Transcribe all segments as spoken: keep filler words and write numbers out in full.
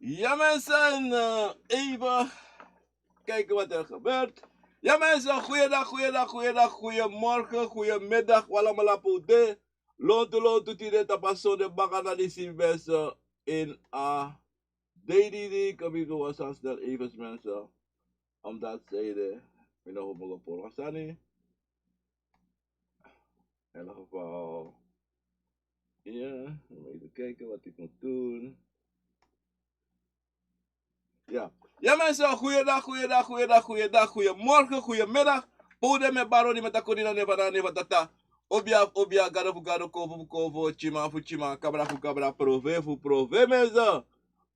Ja mensen, eh, even kijken wat er gebeurt. Ja mensen, goeiedag, goeiedag, goeiedag, goeiemorgen, goeiemiddag, wala mala pode. Lontu, lontu, tide tapu a sonde baka na disi mensen in a dei dei dei, kan mi go was aan snel even mensen. Omdat zij de, mi no homo go por was aan. In ieder geval, ja, even kijken wat ik moet doen. Ja. Ja mensen, goeiedag, goeiedag, goeiedag, goeiedag, goeiemorgen, goeiemiddag. Pode me baro di me takoni na neva na neva tata. Obia, obia, gado fu gado, kovo fu kovo, chima fu chima, kabra fu kabra, prove fu prove mensen.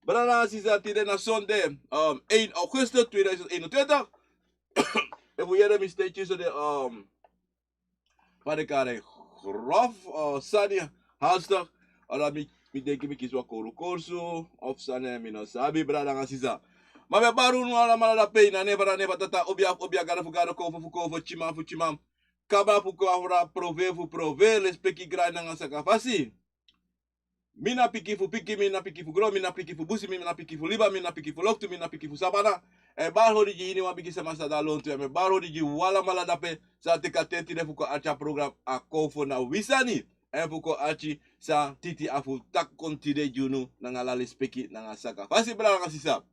Brada sisa, tide na sonde, um, één augustus tweeduizend eenentwintig. Efu yere mi stechi so de, um, Fa den kari en, grof, eh, sani, hastig. Ala mi, mi denki mi kisi wan koru korsu of sani, mi no sabi, brada nanga sisa. Ma mi e bari unu alamala dape na neva na neva tata, obia fu obia, gado fu gado, kofu fu kofu, chiman fu chiman, kaba fu kabra, prove fu prove, lespeki, grani nanga sakafasi. Mi na pikin fu piki, mi na pikin fu gron, mi na pikin fu busi, mi na pikin fu liba, mi na pikin fu loktu, mi na pikin fu sabana. A e bari odi gi iniwan bigi sama san de a lontu ya. Mi e bari odi gi un alamala dape san teki a ten tide fu kon arki a program A Kofo Na Wi Sani. Èn fu kon arki san Titi abi fu taki kon tide gi unu nanga ala lespeki nanga sakafasi, brada nanga sisa.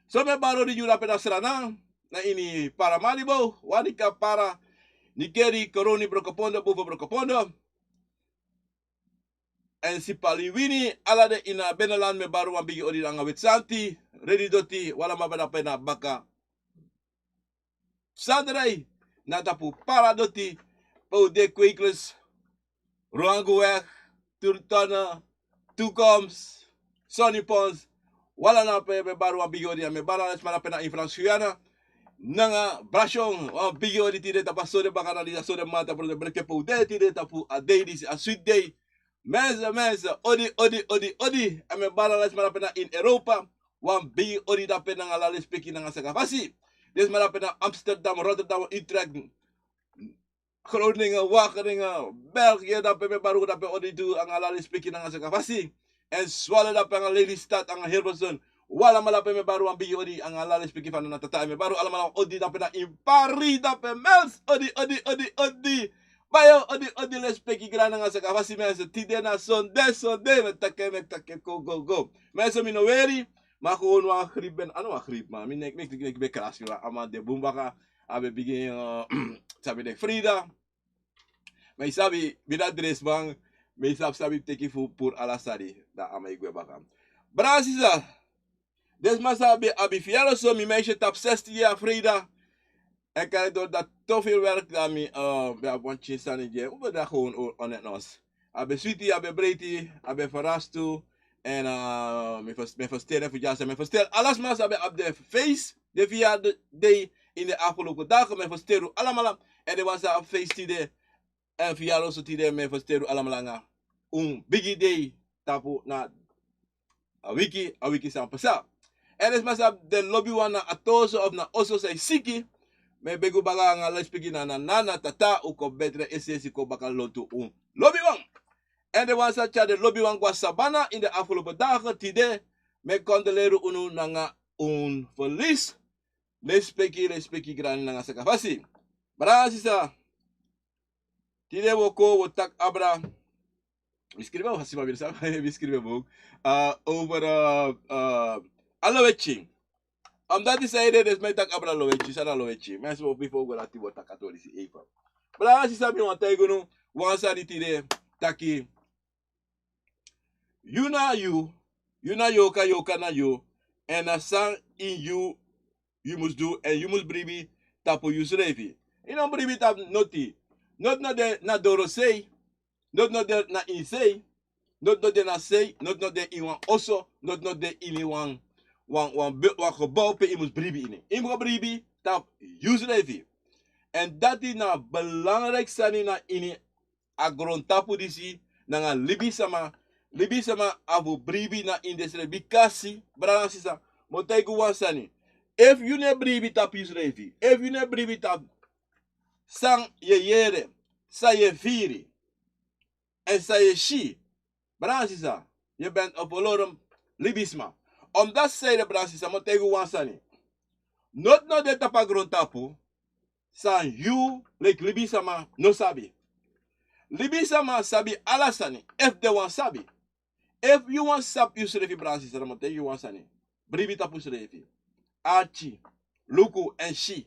So mi e bari odi gi unu dape na Sranan, na ini Paramaribo, Wanica, Para, Nickerie, Coronie, Brokopondo, Bufo Brokopondo, èn Sipaliwini, ala den ini a binnenland, mi e bari wan bigi odi nanga weti santi, redi doti, un alamala dape na baka. Sandrij, na tapu Para doti, pe un de, Kweeklus, Roanguweg, Turtonne, Toekomst, Sonny Pons, un alamala dape mi e bari wan bigi odi, èn mi e bari ala den sma dape na ini Frans Guyana, nanga Brasyon, wan bigi odi tide tapu a sonde baka na disi sonde mamanten, brada, breki, pe un de tide tapu a dei disi, a switi dei. Mensen, mensen, odi, odi, odi, odi. Èn mi e bari ala den sma dape na ini Europa, wan bigi odi dape nanga ala lespeki nanga sakafasi. Den sma dape na Amsterdam, Rotterdam, Utrecht, Groningen, Wageningen, België, dape mi e bari unu dape odi tu nanga ala lespeki nanga sakafasi. Èn Zwolle dape nanga Lelystad nanga Hilversum. Un alamala dape mi e bari wan bigi odi nanga ala lespeki fu a nana tata. Èn mi e bari un alamala odi dape na ini Paris dape, mensen, odi, odi, odi, odi. Bayo, odi, odi, lespeki, grani nanga sakafasi, mensen. Tide na sonde, sonde, mi e taki en, mi e taki en, go, go, go. Mensen, mi no weri, ma gewoon wan griep ben, a no wan griep, ma mi nek, nek, nek, ben krasi, ma a man de bun baka, a ben bigin, eh, sabi, den freida. Ma yu sabi, mi na dresman, mi sabi, sabi teki fu puru ala sani, dan a man e gwe baka. Brada sisa, den sma san abi, abi verjaardag so, mi meisje tapu zestien jaar freida. Èn kari doro dati, te veel werk, dan mi, eh, ben abi wan pikin sani gi en. Un ben de gewoon o-, on en os. A ben switi, a ben breiti, a ben verrast tu. Èn, eh, mi fers-, mi fersteru en fu dyaso, mi fersteru ala sma san ben abi den feest, den verjaardag dei ini den afgelopen dagen, mi fersteru un alamala. Èn den wan san abi feest tide, èn verjaardag so tide, mi fersteru un alamala nanga un bigi dei tapu na a wiki, a wiki san pasa. Èn den sma san abi den lobiwan na at'oso of na oso san e siki, mi e begi un baka nanga lespeki nanga nana, tata, un kon betre, es'esi kon baka lontu un lobiwan. Èn den wan san tyari den lobiwan go na sabana ini den afgelopen dagen, tide, mi e kondoleri unu nanga un verlies. Lespeki, lespeki, grani nanga sakafasi. Brada sisa, tide wi o kon, wi o taki abra. Wi skrifi, wi skrifi, wi skrifi bun. Ah, over, ah, ah, a lowetyi. Omdat disi ede, den sma e taki abra lowetyi, san na lowetyi. Mi e si, bifo wi go dati, wi o taki a tori disi even. Brada sisa, mi wani taigi unu wan sani tide, taki yu na yu, yu na yorka, yorka na yu, èn na san ini yu yu mus du, èn yu mus bribi tapu yusrefi. Yu no bribi tapu noti. Noti no de na dorosei, noti no de na inisei, noti no de na sei, noti no de ini wan oso, noti no de ini wan, wan, wan be-, wan gebouw pe yu mus bribi ini. Yu mus go bribi tapu yusrefi. Èn dati na belangrijk sani na ini a grontapu disi, nanga libisama. Libisama abi fu bribi na ini densrefi. Bikasi, brada nanga sisa, mi o taigi wan sani. Efu yu no e bribi tapu yusrefi, efu yu no e bribi tapu san yu e yere, san yu e firi, èn san yu e si, brada nanga sisa, yu ben o verloren libisma. Omdat zij de bransi sama tegen wan sani. Not no de tapa grondtapu, san yu leki libisma no sabi. Libisma sabi ala sani, efu den wan sabi. Efu yu wan sabi yu srefi bransi sama tegen yu wan sani. Bribi tapu srefi. Arki, luku, en si,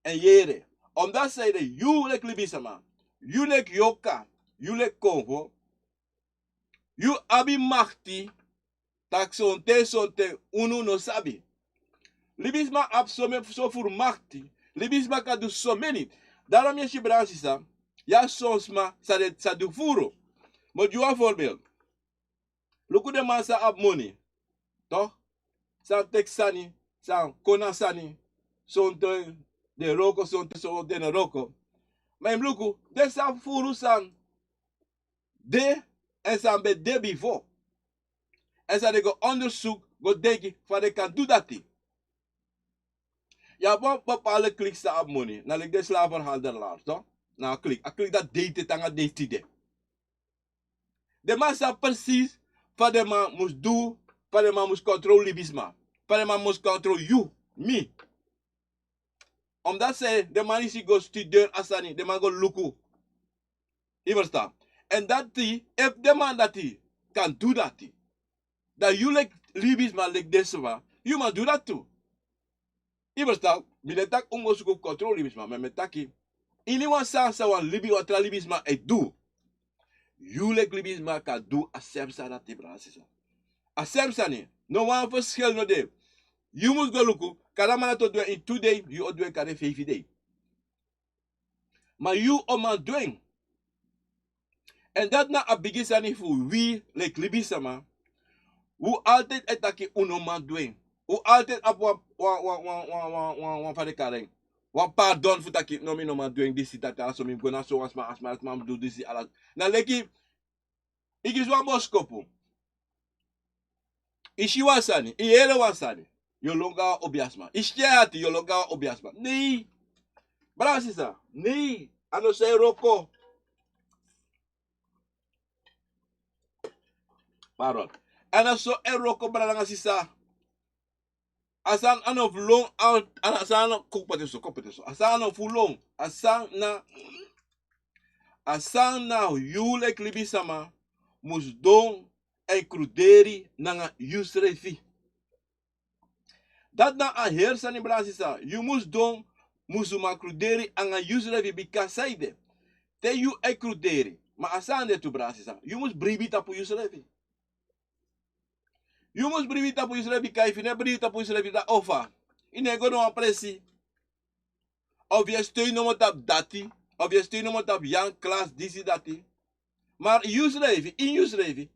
en yere. Omdat zij de yu leki libisma, yu leki yorka, yu leki konfo, yu abi makti, tak' sonten sonten unu no sabi. Libisma abi so meni so furu makti. Libisma kan du so meni. Daarom yu e si bransi sama, yu abi son sma san den sa du furu. Mi o gi wan voorbeeld. Luku den man san abi moni. Toch? San teki sani, san kon na sani. Sonten den wroko, sonten sonten den no wroko. Ma yu mus luku den san furu san de, èn san ben de bifo. Èn san den go ondersuku, go denki fa den kan du dati. Yu abi wan bepaalde klik san abi moni, na leki den slaverhandelaars, toch? Na a klik, a klik dati de ete te nanga de ete tide. Den man sabi precies fa den man mus du, fa den man mus kontrol libisma, fa den man mus kontrol yu, mi. Omdat zij den man disi go studeri a sani, den man go luku. Yu ferstan? Èn dati, efu den man dati kan du dati, dan yu leki libisma, leki den sma, yu man du dati tu. Yu ferstan? Mi no e taki un mus go suku kontrol libisma, ma mi e taki ini wan sani san wan libi, wan tra libisma e du. Yu leki libisma kan du a sem sani dati, brada, sisa. A sem sani, no wan verschil no de. Yu mus go luku, kande a man dati o du en ini tu dei, yu o du en kande feifi dei. Ma yu o man du en. Èn dati na a bigi sani fu wi leki libisma. Un altijd e taki un no man du en. Un altijd abi wan, wan, wan, wan, wan, wan, wan, wan fa den kari en, wan pardon fu taki: no, mi no man du en, disi, dati, ala so mi mus go na so wan sma, a sma, a sma mus du disi, ala. Na leki, yu kisi wan boskopu. Yu si wan sani, yu yere wan sani, yu o lon go na wan obiasma. Yu si en ati, yu o lon go na wan obiasma. Nei. Brada, sisa, nei. A no so e wroko. Pardon. A no so e wroko, brada nanga sisa. A sani a no fu lon, a, a sani a no, kon poti so, kon poti so. A sani a no fu lon. A sani na, a sani na yu leki libisma mus don en kruderi nanga yusrefi. Dati na a heri sani, brada, sisa. Yu mus don, mus man kruderi anga yusrefi, bika sanede? Te yu e kruderi, ma a sani de tu, brada, sisa, yu mus bribi tapu yusrefi. Yu mus bribi tapu yusrefi, bika efu yu no e bribi tapu yusrefi, dan ofa yu no e go na wan presi. Of yu e stei nomo tapu dati, of yu e stei nomo tapu yu klas, disi, dati. Ma yusrefi, ini yusrefi,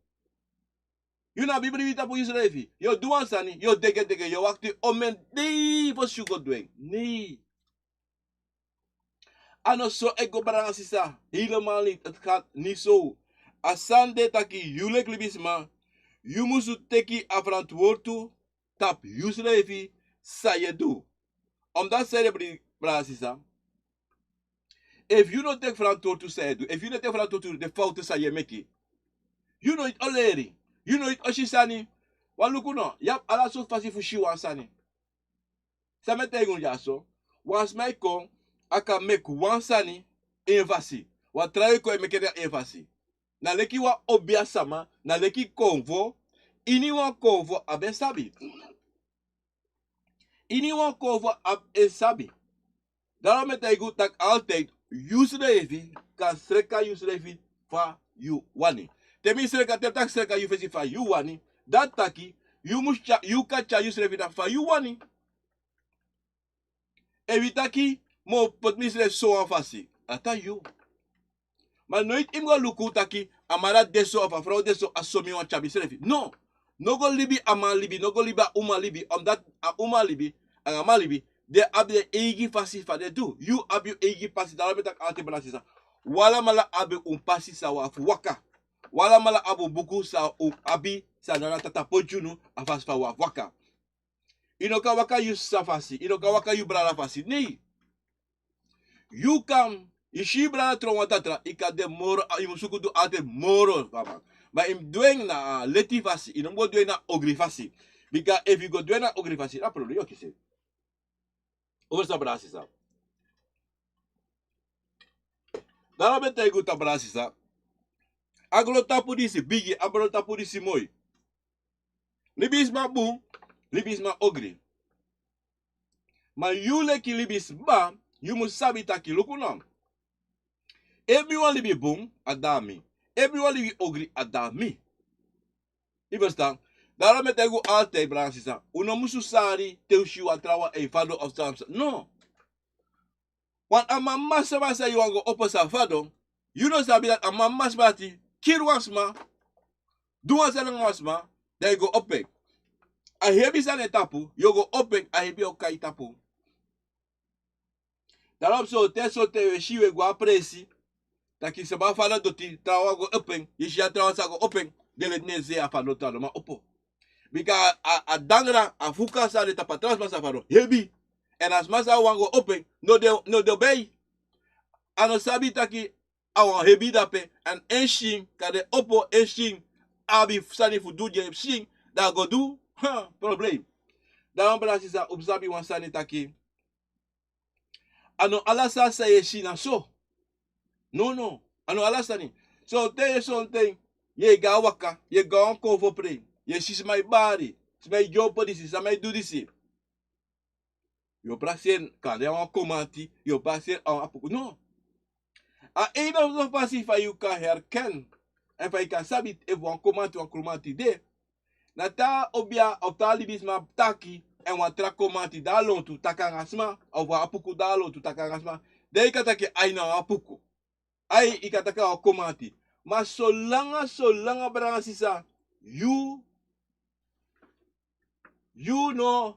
yu no abi bribi tapu yusrefi. Yu o du wan sani, yu o degedege, yu o wakti omeni dei fosi yu go du en. Nei. A no so e go, brada nanga sisa. Helemaal niet. Het gaat niet zo. A sani de taki yu leki libisma, yu musu teki a verantwoording tapu yusrefi san yu e du. Omdat sanede, brada, sisa, efu yu no teki verantwoording san yu e du, efu yu no teki verantwoording den fouten san yu e meki, yu no o leri, yu no o si sani. Wan luku no, yu abi ala sortu fasi fu si wan sani. San mi e taigi unu dyaso, wan sma e kon, a kan meki wan sani en fasi, wan tra e kon e meki en na en fasi. Na leki wan obiasma, na leki konfo. Ini wan konfo abi en sabi. Ini wan konfo abi en sabi. Daarom mi e taigi unu taki altijd, yusrefi kan sreka yusrefi fa yu wani. Te mi sreka, te mi taki sreka yu fesi fa yu wani, dati taki yu mus tyari, yu kan tyari yusrefi na fa yu wani. Efu yu taki mi o poti misrefi so wan fasi, dati na yu. Ma noiti yu mus go luku taki a man dati de so, of a frow de so, a so mi wani tyari misrefi. No. No go libi a man libi, no go libi a uma libi, omdat a uma libi anga a man libi, den abi den eigi fasi fa den du. Yu abi yu eigi pasi, daarom mi e taki altijd, brada, sisa. Un alamala abi un pasi san un abi fu waka. Un alamala abi un buku san un abi, san Nana Tata poti gi unu, a fasi fa un abi fu waka. Yu no kan waka yu sisa fasi, yu no kan waka yu brada fasi. Nei. Yu kan, yu si yu brada tron wan tra tra, yu kan de moro, yu mus suku du altijd moro fu a man. Ma yu mus du en na a leti fasi, yu no mus go du en na ogri fasi. Bika efu yu go du en na ogri fasi, na problem yu o kisi. Over sa brada sisa. Dati mi e taigi unu, brada sisa. A grontapu disi bigi, a grontapu disi moi. Libisma bun, libisma ogri. Ma yu leki libisma, yu mus sabi taki luku no. Efu mi wani libi bun, a de na mi. Efu mi wani libi ogri, a de na mi. Yu ferstan? Dati mi e taigi unu altijd, brada sisa. Un no musu sari te un si wan trawan e fadon of san. No. Want a mama sma san yu wani go opo san fadon, yu no sabi dati a mama sma dati kiri wan sma, du wan sani nanga wan sma, dan yu go opo en. A hebi sani e tapu, yu o go opo en, a hebi o kai tapu. Daarom sonten, sonten wi e si, wi e go a presi taki sma fadon doti, trawan go opo en, yu si a trawan sa go opo en, den leti no e si a fadon trawan no man opo. Bika a, a dangra, a fuka san de tapu a tra sma san fadon hebi. Èn a sma san wani go opo en, no de, no de bei. A no sabi taki a wan hebi dape, èn en skin kan de opo, en skin abi sani fu du gi en skin, dan a go du, ha, problem. Dan wan brada sisa, un mus sabi wan sani taki a no ala sani san yu e si na so. No, no. A no ala sani. Sonten, sonten yu e go a waka, yu e go a wan konfo prei, yu e si sma e bari, sma e dyompo disi, sma e du disi. Yu o prakseri en, kande a wan komanti, yu o prakseri en a wan apuku. No. A enige fasi fa yu kan herken èn fa yu kan sabi efu wan komanti, wan kromanti de, na te a obia of te a libisma taki èn wan tra komanti de a lontu taki nanga sma, of wan apuku de a lontu taki nanga sma. Dan yu kan taki ai, na wan apuku. Ai, yu kan taki a wan komanti. Ma solanga, solanga, brada sisa, yu, yu no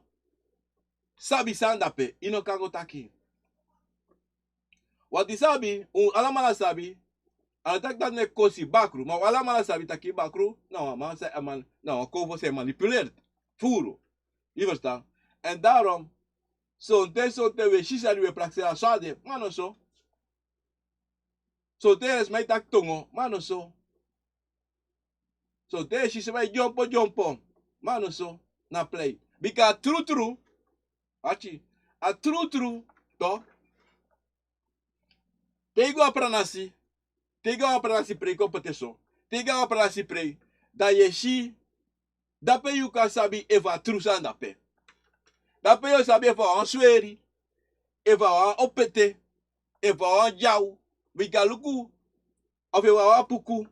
sabi san de dape, yu no kan go taki. Wan disi sabi, un alamala sabi, a no taki dati no e kosi bakru, ma un alamala sabi taki bakru na wan man san e man, na wan konfo san e manipuleri furu. Yu ferstan? Èn daarom, sonten, sonten wi e si sani, wi e prakseri a so a de, ma a no so. Sonten yu e si sma e taki tongo, ma a no so. Sonten yu e si sma e dyompo, dyompo, ma a no so. Na prei. Bika a trutru, ati, a trutru, to, te yu go a pranasi, te yu go a wan pranasi prei, kon poti en so, te yu go a wan pranasi prei, dan yu e si, dape yu kan sabi efu a tru sani dape. Dape yu o sabi efu a wan sweri, efu a wan opete, efu a wan dyaw, bika luku, of efu a wan apuku,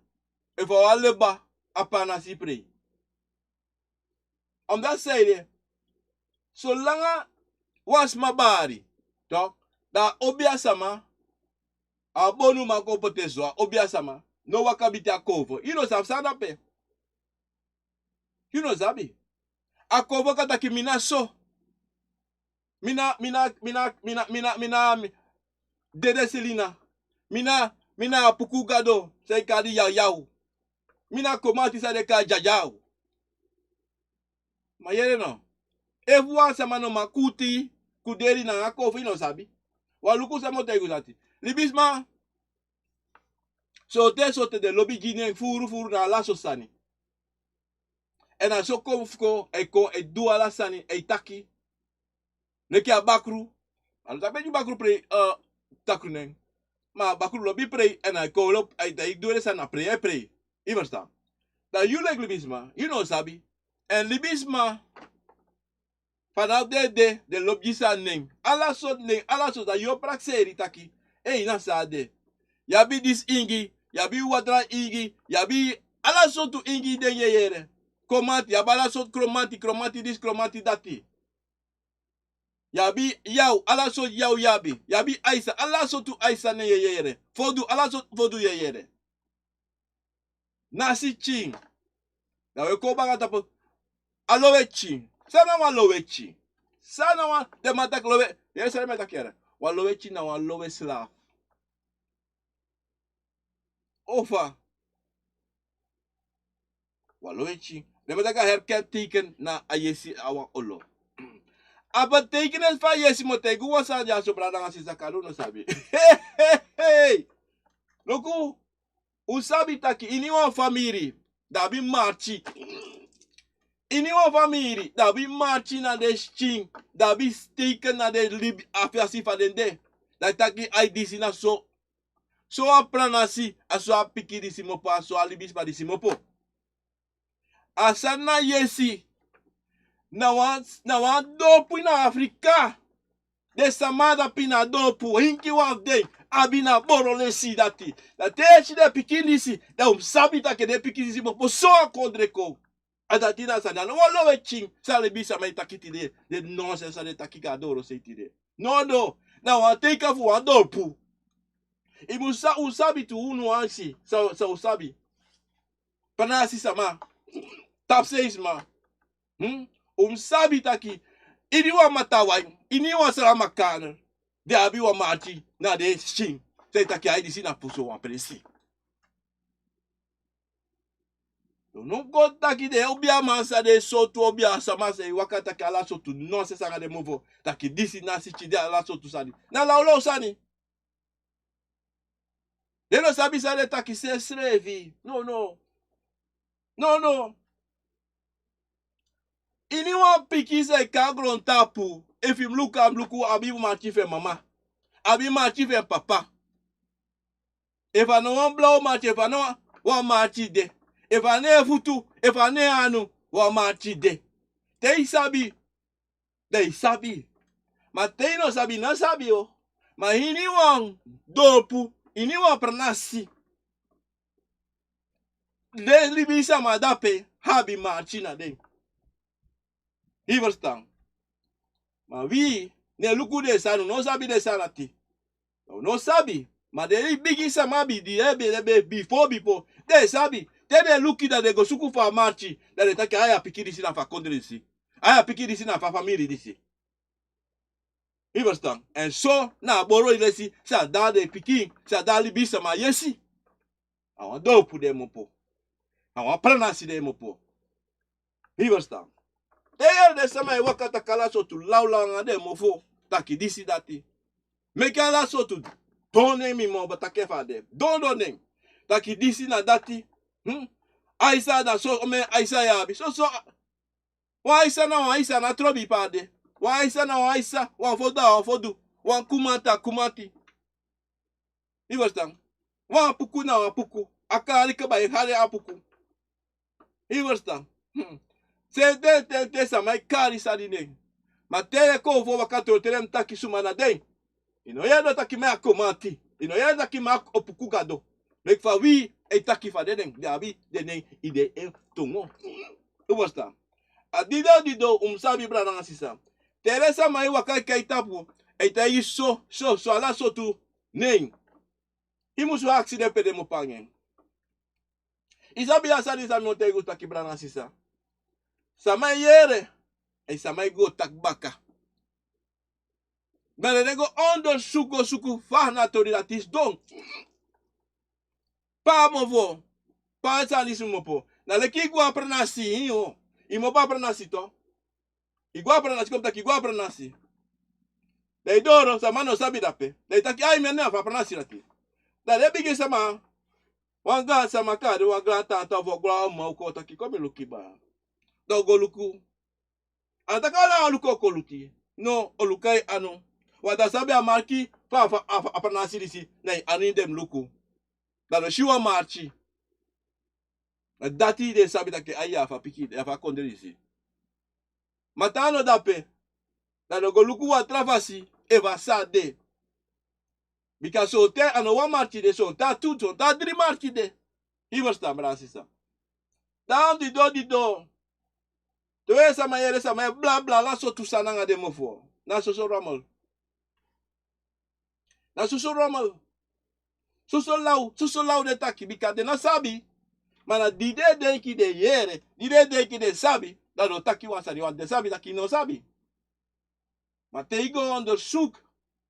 efu a wan leba, a pranasi prei. Omdat san ede, solanga wan sma bari, to, dan a obia sama, a bonuman kon poti en so, a obia sama no waka biti a konfo. Yu no sabi san dape. Yu no sabi. A konfo kan taki mi na so. Mi na, mi na, mi na, mi na, mi na, mi na, mi, Dede Selina. Mi na, mi na apuku gado san e kari Yawyaw. Mi na komanti san den e kari Dyaw Dyaw. Ma yere no. Efu wan sama no man kuti, kuderi nanga konfo, yu no sabi. Wan luku san mi o taigi un dati. Libisma, sonten, sonten den lobi gi nen furu, furu na ala sortu sani. Èn a so kon fu kon, e kon, e du ala sani, e taki. Leki a bakru. A no taki meki bakru prei, eh, takru nen. Ma a bakru lobi prei, èn a e kon lobi, a e, a e du ala sani na prei, a e prei. Yu ferstan? Dan yu leki libisma, yu no sabi. Èn libisma, fanafu den ede, den lobi gi sani nen. Ala sortu nen, ala sortu, dan yu o prakseri taki, ei, na san a de. Yu abi disi ingi, yu abi watra ingi, yu abi ala sortu ingi den, yu e yere. Kromanti, yu abi ala sortu kromanti, kromanti disi, kromanti dati. Yu abi yaw, ala sortu yaw yu abi. Yu abi aisa, ala sortu aisa nen yu e yere. Fodu, ala sortu fodu yu e yere. Nasi tyin. Dan wi e kon baka tapu. A lowe tyin. San na wan lowe tyin? San na wan, den man taki lowe, yere san den man taki yere. Wan lowe tyin na wan lowe slaaf. Ofa. Wan lowe tyin. Den man taki a herkenteken na a yesi a wan olo. A betekenis fu a yesi, mi o taigi un wan sani dyaso, brada nanga sisa, kande un no sabi. Hei, hei, hei. Luku, un sabi taki ini wan famiri, Da abi marki. Ini wan famiri, da abi marki na den skin, da abi steken na den libi, a fasi fa den de. Da taki ai disi na so. So a pranasi, a so a pikin disi mopo, a so a libisma disi mopo. A sani na yesi, na wan, na wan dopu na Afrika. Den sama dati na dopu, hinki wan fu den abi na boro lesi dati. Da te i si den pikin disi, da un sabi taki den pikin disi mopo so a kondre kon. A dati na sani, a no wan lowe kin, san libisma e taki tide, den nonsense san den taki go a doro sei tide. No, no, na wan teken fu wan dopu. I mu sa, un sabi tu unu ansi, san, san un sabi. Pranasi sama, tapusei sma. Hmm? Un sabi taki, ini wan matawai, ini wan Sramakana, den abi wan marki na den skin. San e taki ai disi na fu so wan presi. Un no go taki den obiaman san den sortu obiasama san e waka taki ala sortu nonsense anga den mofo. Taki disi na siki de ala sortu sani. Na lawlaw sani. Den no sabi san den taki srefsrefi. No, no. No, no. Ini wan pikin san e kon a grontapu, efu i mu luku, a mu luku abi marki fu en mama. Abi marki fu en papa. Efu a no wan blaw marki, efu a no wan marki de. Efu a no en futu, efu a no en anu, wan marki de. Te i sabi, da i sabi. Ma te i no sabi, i no sabi o. Ma ini wan dopu, ini wan pranasi, den libisma dape abi marki na den. I ferstan? Ma wi, ne luku den sani, un no sabi den sani dati. Un no sabi, ma den bigi sama be di e be, den be bifo, bifo. Den sabi, te den luku da den go suku fu a marki, da den taki ai a pikin disi na fu a kondre disi. Ai a pikin disi na fu a famiri disi. I ferstan? Èn so na a boro lesi san da den pikin, san da libisma yesi. A wan dopu den mopo. A wan pranasi den mopo. I ferstan? Te i yere den sama e waka taki ala sortu lawlaw anga den mofo, taki disi dati. Meki ala sortu don nen, mi mu taki fa a de. Don don nen. Taki disi na dati. Hmm? Aisa na so, omen Aisa i abi. So, so, wan Aisa na wan Aisa, na trobi pe a de. Wan Aisa na wan Aisa, wan fodu a wan fodu. Wan kumanti a kumanti. I ferstan? Wan puku na wan puku. A kari kaba e hari a puku. I ferstan? Hmm. Sete, te, te sama e kari sani nen. Ma te i kon fu waka tron, te den taki suma na den. I no yere den taki mi a kumanti. I no yere den taki mi a puku gado. Leki fa wi e taki fa den nen, den abi den nen ini den tongo. I ferstan? A didon didon un mu sabi, brada nanga sisa. Te den sama e waka e kai tapu, e taigi so, so, so ala sortu nen. I musu aksi den pe den mu panga en. I sabi a sani san mi o taigi un taki, brada nanga sisa. Sama e yere, èn sama e go taki baka. Ma den no go ondersuku, go suku fa na tori dati sidon. Pe a mofo, pe a sani disi mopo. Na leki i go a pranasi, i o. I mopo a pranasi tu. I go a pranasi, kon taki i go a pranasi. Da i doro, sama no sabi dape. Da i taki ai, mi a nen fu a pranasi dati. Da den bigi sama, wan gran sama kari, wan gran tanta fu wan gran mama, kon taki kon mi luku i baya. Da u go luku. A no taki ala luku o kon luku. No, o luku a yu anu. Wan da sabi a marki fa, fa, fa, a pranasi disi, na yu anu den mu luku. Da den o si wan marki. Na dati den sabi taki a yu a fu a pikin, a yu a fu a kondre disi. Ma te a no dape, da den o go luku wan tra fasi, efu a sa de. Bika sonten a no wan marki de, sonten a tu, sonten a dri marki de. I ferstan, brada sisa? Dan didon didon. Te wi e sama yere sama e blabla ala sortu sani nanga den mofo. Na soso rommel. Na soso rommel. Soso law, soso law den taki, bika den no sabi. Ma na di den denki den yere, di den denki den sabi, da den o taki wan sani, wan den sabi taki i no sabi. Ma te i go ondersuku,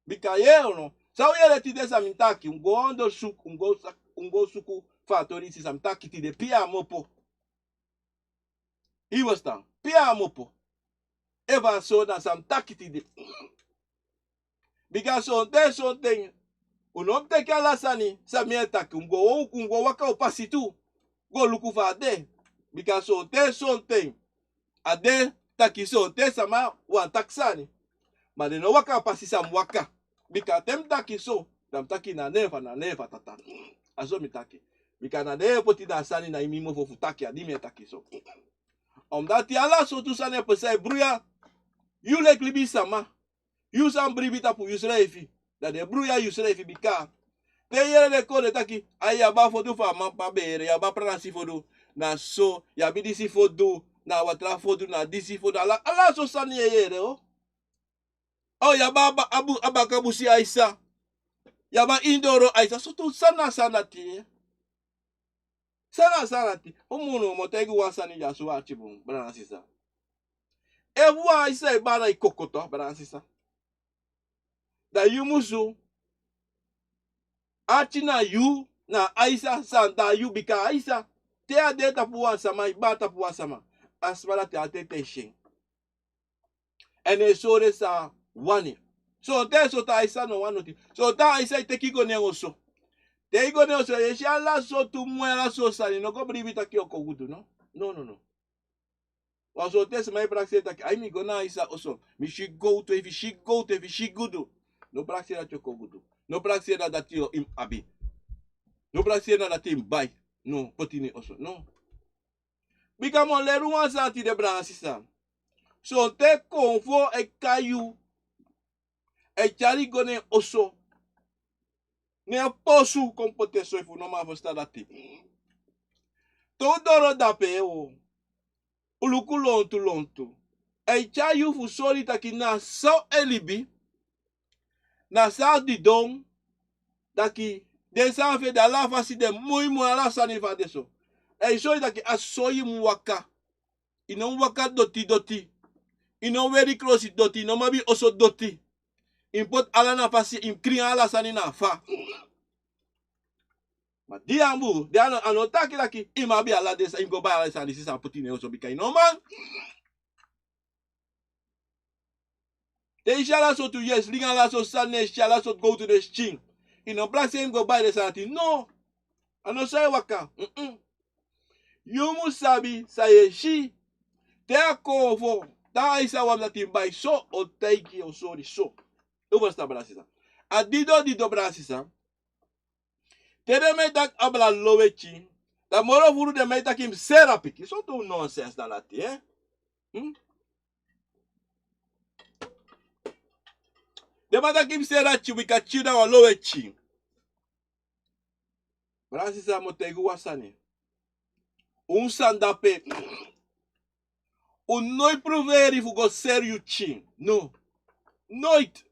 bika yere no. San un yere tide san mi taki, un go ondersuku, un go sa-, un go suku fa a tori disi san mi taki tide pe a mopo. I ferstan? Pe a mopo. Efu a so na san mi taki tide. Bika sonten, sonten, un no mu teki ala sani san mi e taki, un go, un go waka un pasi tu. go luku fa a de. Bika sonten sonten a de taki sonten sama wani taki sani. Ma den no waka a pasi san mi waka. Bika te mi taki so, dan mi taki na nen fu a, na nen fu a tata. A so mi taki. Bika na den e poti na a sani na ini mi mofo fu taki a di mi e taki so. Omdati ala sortu sani e pasa e bruya yu leki libisama. Yu san bribi tapu yusrefi. Dan den e bruya yusrefi bika te yu yere den kon den taki, ai, yu abi a fodu fu a man p'pa bere, yu abi a pranasi fodu. Na so yu abi disi fodu, na a watra fodu, na disi fodu, ala ala so sani yu e yere o. O, yu abi a baka busi aisa. Yu abi a indoro aisa. Sortu sani na sani dati. Sani na sani dati. Fu mi no mu taigi wan sani dya so ati bun, brada na sisa. Efu wan aisa e bari na yu kokoto, brada na sisa, dan yu musu ati na yu, na aisa san da yu, bika aisa, te a de tapu wan sama, e bari tapu wan sama, a sma dati a teki tension. Èn e sori san a wani. Sonten sonten aisa no wani noti. Sonten aisa e teki go na en oso. Te i go na en oso, yu e si ala sortu moi, ala sortu sani, no go bribi taki yu o kon gudu, no. No, no, no. Wan sonten sma e prakseri taki, ai, mi go na aisa oso, mi si gowtu, efu i si gowtu, efu i si gudu. No prakseri dati yu o kon gudu. No prakseri na dati yu o abi. No prakseri na dati yu mus bai. No, poti na en oso, no. Bika mi o leri wan sani tide, brada na sisa. Sonten konfo e kai yu, e tyari yu go na en oso, ne en posu kon poti en soi fu no man ferstan dati. Te un doro dape, o, un luku lontu lontu, e tyari yu fu sori taki na san e libi. Na san a didon, taki den sani fu en de, ala fasi de moi moi, ala sani fu a de so. Èn i sori taki a soi i mu waka. I no mu waka doti doti. I no weri krosi doti, i no mu abi oso doti. I mu poti ala na fasi, i mu krin ala sani na fa. Ma di a mu, di a no, a no taki taki i mu abi ala den sani, i mu go bai ala den sani disi san a poti na en oso, bika i no man. Te i si ala sortu yesi, linga ala sortu sani na en skin, ala sortu gowtu na en skin, i no prakseri yu mus go bai den sani dati, no. A no so e waka. Mm-mm. Yu mu sabi san yu e si. Te a konfo, te a aisa wani dati yu mus bai so, o taigi yu, o sori so. Un ferstan, brada na sisa? A didon didon, brada na sisa. Te den man e taki abra lowe pikin, dan moro furu den man e taki yu mus seri a pikin. Sortu nonsens na dati, e? Hmm? Den man taki yu mus seri a pikin, bika pikin na wan lowe pikin. Brada na sisa, mi o taigi un wan sani. Un san dape, un noiti pruveri fu go seri yu pikin. No. Noiti.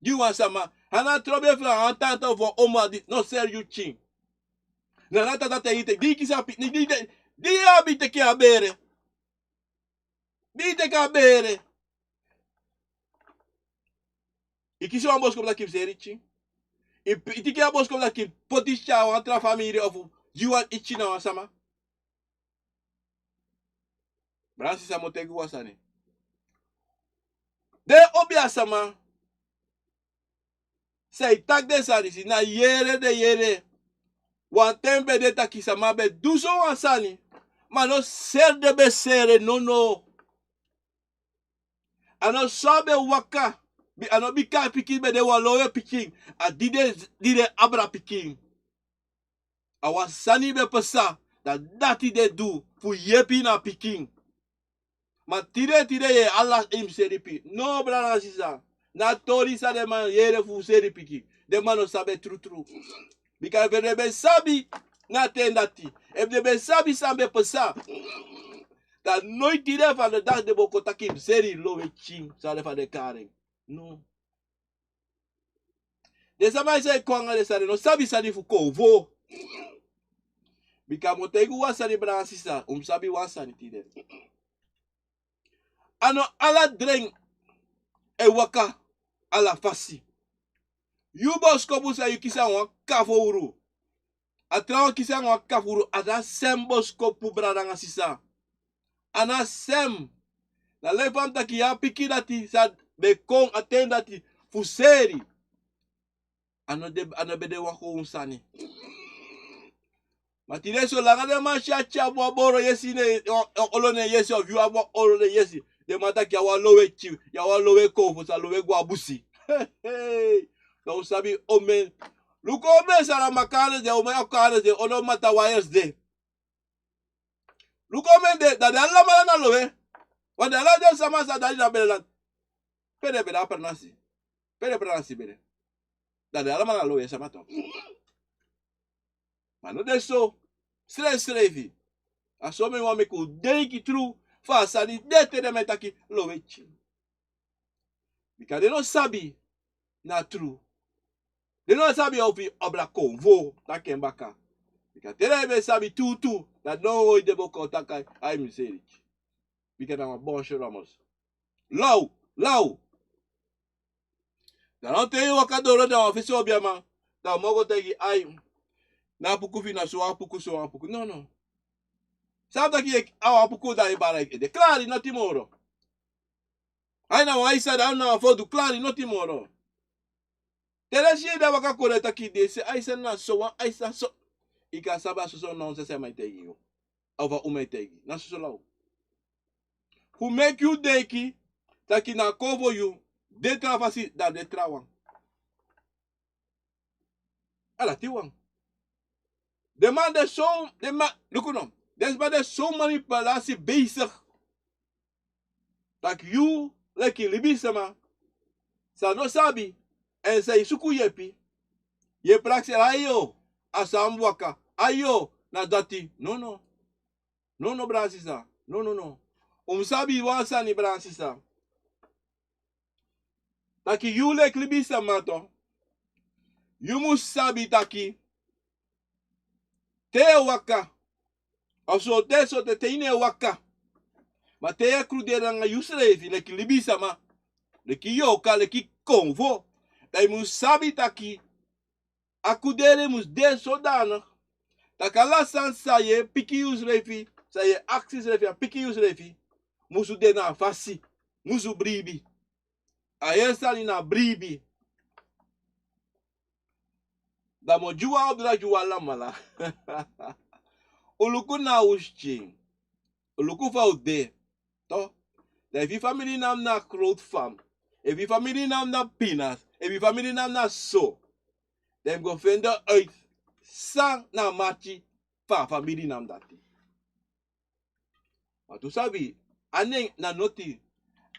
Gi wan sama. A no trobi fu a wan tanta of wan omu, a di no seri yu pikin. Na a tanta taigi yu taki, di i kisi a pikin, di, di, di i abi teki a bere. Di i teki a bere. I kisi wan boskopu taki i mus seri pikin. I, i teki a boskopu taki i poti tyari a wan tra famiri of gi wan pikin na wan sama. Brada na sisa, mi o taigi un wan sani. Den obiasama san e taki den sani disi, na yere den yere. Wan ten ben de taki sama ben du so wan sani, ma a no seri den ben seri en, nono. A no so a ben waka. Bi-, a no bika a pikin ben de wan lowe pikin. A di den, di den abra pikin. A wan sani ben pasa, dan dati den du fu yepi na pikin. Ma tide tide yu e ala i mus seri pikin. No, brada na sisa. Na a tori san den man yere fu seri pikin. Den man no sabi en trutru. Bika efu den ben sabi na a ten dati, efu den ben sabi san ben pasa, dan noiti tide fa den dati den bo kon taki i mus seri lowe pikin, san den fa den kari en. No. Den sama san e kon anga den sani no sabi sani fu konfo. Bika mi o taigi un wan sani, brada na sisa, un mus sabi wan sani tide. A no ala dren e waka ala fasi. Yu boskopu san yu kisi anga wan kafowru, a trawan kisi anga wan kafowru, a no a sem boskopu, brada anga sisa. A no a sem. Na leki fa mi taki, yu a pikin dati san ben kon a ten dati fu seri. A no de, a no ben de wan kownu sani. Ma tide solanga den man si a tyari wan boro yesi, ne olo ne yesi, of yu abi wan olo ne yesi, den man taki yu a wan lowe tyi, yu a wan lowe kowfo san lowe go a busi. Hey, dan un sabi omen. Luku omen sara makanes de, omen okanes de, omen mata wires de. Luku omen de, dan den alamala na lowe. Wan den ala den sama san dati na bere lati. Pe den bere a pranasi? Pe den pranasi bere? Dan den alamala na lowe sama tu. Ma no de so. Srefsrefi. A so mi wani meki un denki tru. Fa a sani de te den man e taki lowe tyi. Bika den no sabi na tru. Den no sabi ofu yu obra konfo taki en baka. Bika te den ben sabi tuutuu, dan no wan ede bo kon taki ai mi seri. Bika na wan bon seri amos. Law, law. Dan no te yu waka doro dan wan fesi obiaman, dan wan man go taigi ai, na a puku fu yu na so wan puku, so wan puku. No, no. San taki a wan puku dan yu bari ede klari noti moro. Ai na wan aisa dan na wan fodu klari noti moro. Te den si yu de waka kon den taki disi aisa na so wan aisa so. Yu kan sabi a soso nonsens a man e taigi yu. Of a uman e taigi. Na soso law. Fu meki yu denki taki na konfo yu de tra fasi dan de trawan. Ala ti wan. Den man de so, den man, luku no. Den man de so manipulasi bezig. Taki yu leki libisama san no sabi, èn san yu suku yepi, yu e prakseri ayo, a san mus waka, ayo, na dati. Nono. Nono, brada sisa. Nono, no. Un mus sabi wan sani, brada sisa. Taki yu leki libisama tu, yu mus sabi taki te yu e waka, of so te so te te yu no e waka, ma te yu e kruderi nanga yusrefi leki libisama, leki yorka, leki konfo, dan yu mus sabi taki a kudere mus de sodana taki ala sani san yu e piki yusrefi, san yu e aksi yusrefi a piki yusrefi, musu de na a fasi, musu bribi. A heri sani na bribi. Dan mi o gi wan obra gi un alamala. Un luku na un skin. Un luku fa un de. To. Dan efu yu famili nam na Grootfam, efu yu famili nam na Pinas, efu yu famili nam na so, dan yu mus go fende uit san na a mati fu a famili nam dati. Ma tu sabi, a nen na noti.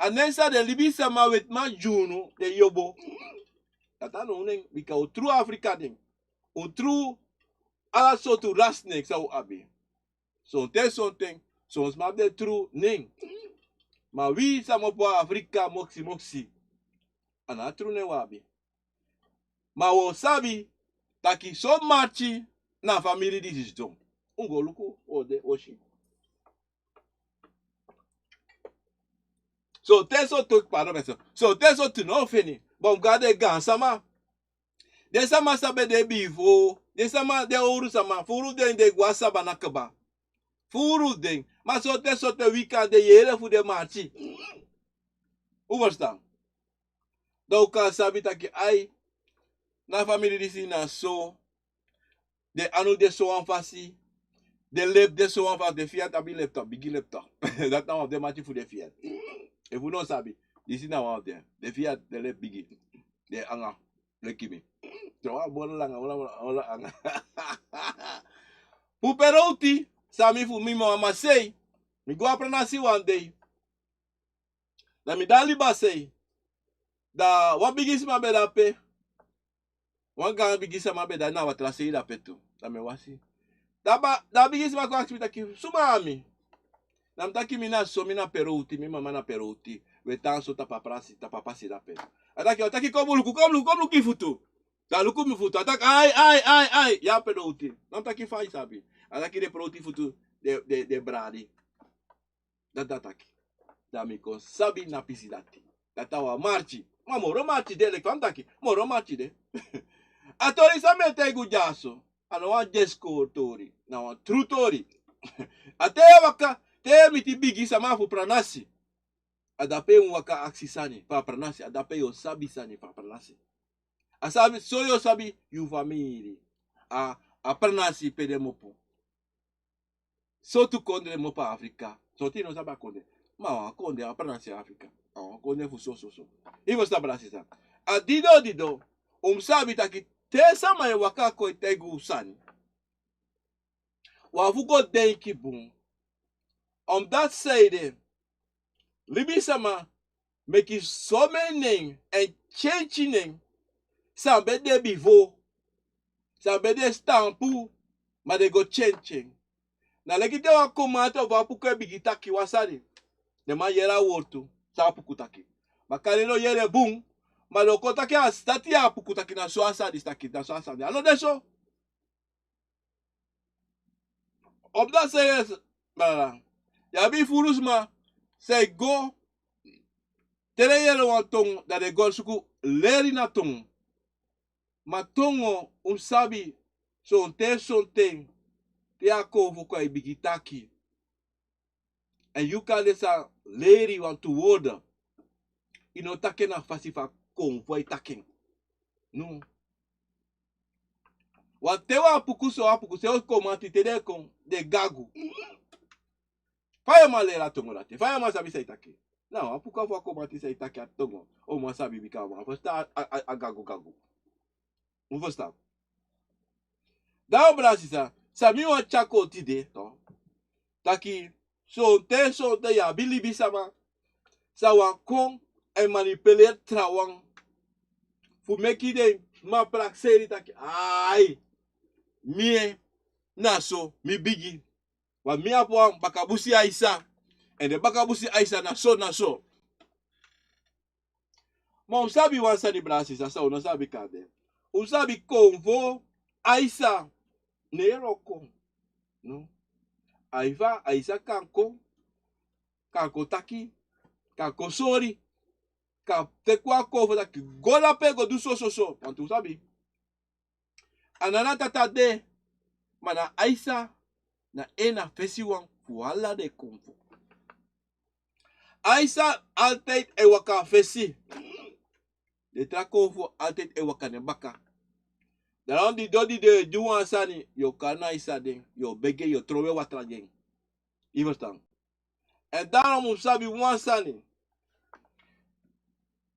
A nen san den libisama wetiman gi unu, den yobo. Dati a no un nen, bika un tru Afrika nen. Un tru ala sortu rasi nen san un abi. Sonten sonten, son sma abi den tru nen. Ma wi san mu opo a Afrika moksi moksi, a no a tru nen un abi. Ma un o sabi taki so mati na a famili disi sidon. Un go luku, un o de, un o si. Sonten sortu, pardon, mi e so, sonten sortu no feni. Bon, un go na den gaansama. Den sama san ben de bifo, den sama, den owru sama, furu den, den go na sabana kaba. Furu den. Ma sonten sortu wi kan de yere fu den mati. Un ferstan? Dan un kan sabi taki ai, na a famili disi na so, den anu de so wan fasi, den lepi de so wan fasi, den fiyati abi lepi tu, bigi lepi tu. Dati na wan fu den mati fu den fiyati. Efu un no sabi, disi na wan fu den, den fiyati, den lepi bigi, den anga, leki mi. Te wan boro langa, wan, wan, wan anga. Fu Perowti, san mi fu mi mama sei, mi go a pranasi wan dei. Dan mi de a liba sei. Dan wan bigi sma ben de ape. Wan gaan bigi sama ben de na a watra sei de ape tu. Dan mi e wasi. Dan a bigi sma kon aksi mi taki, suma a mi? Dan mi taki mi na so, mi na Perowti, mi mama na Perowti. Wi e tan so tapu a pranasi, tapu a pasi de ape. A taki, a taki kon luku, kon luku, kon luku yu futu. Dan a luku mi futu. A taki ai, ai, ai, ai, yu a Perowti. Dan mi taki fa yu sabi? A taki den Perowti futu, den, den, den bradi. Dati a taki. Dan mi kon sabi na pisi dati. Dati a wan marki. Ma moro marki de, leki fa mi taki. Moro marki de. A tori san mi e taigi un dyaso, a no wan dyaso tori. Na wan tru tori. A te yu e waka, te yu e miti bigi sama fu pranasi, a dape yu mus waka aksi sani fu a pranasi. A dape yu o sabi sani fu a pranasi. A sabi, so yu o sabi yu famiri. A, a pranasi pe den mu opo. Sortu kondre mopo Afrika. Sortu yu no sabi a kondre. Ma a wan kondre a pranasi Afrika. A wan kondre fu so, so, so. Yu mus sabi, brada sisa. A dido dido, un mus sabi taki te sama e waka kon e taigi un sani, un abi fu go denki bun. Omdat san ede, libisama meki so meni nen èn kenki nen. San ben de bifo, san ben de stampu, ma den go kenki en. Na leki te wan komante ofu wan puku e bigin taki wan sani, den man yere a wortu san a puku taki. Ma kande den no yere bun, ma den o kon taki a sani dati a puku taki, na so a sani disi taki, na so a sani. A no de so. Omdat san yu e, brada, yu abi furu sma san e go, te den yere wan tongo, dan den go suku leri na tongo. Ma tongo, un sabi, sonten sonten, te a kon fu kon e bigin taki. Èn yu kande san leri wantu wordu, yu no taki en na fasi fa konfo e taki en. No. Wan te wan puku so, wan puku so, wan komati te den kon, den gagu. Fa yu man leri a tongo dati, fa yu man sabi san yu taki. Na wan puku fu a komati san yu taki a tongo, o man sabi bika a man fusutan a, a, a gagu gagu. Un fusutan. Dan, brada sisa, san mi wani tyari kon tide, to, taki, sonten sonten yu abi libisama san wani kon e manipuleri trawan fu meki den man prakseri taki, ai, mi, na so mi bigin. Wan mi abi wan bakabusi Aisa. Èn den bakabusi Aisa na so, na so. Ma un sabi wan sani, brada sisa, san un no sabi kande. Un sabi konfo Aisa, ne yu e wroko. No. Aisa, Aisa kan kon, kan kon taki, kan kon sori, kan teki wan konfo taki go dape go du so, so, so. Wantu un sabi. A Nana Tata de, ma na Aisa na en na fesiwan fu ala den konfo. Aisa altijd e waka a fesi. Den tra konfo altijd e waka na en baka. Daarom di doti den e du wan sani, yu o kari Aisa gi en, yu o begi en, yu o trowe watra gi en. Yu e ferstan? Èn daarom un sabi wan sani.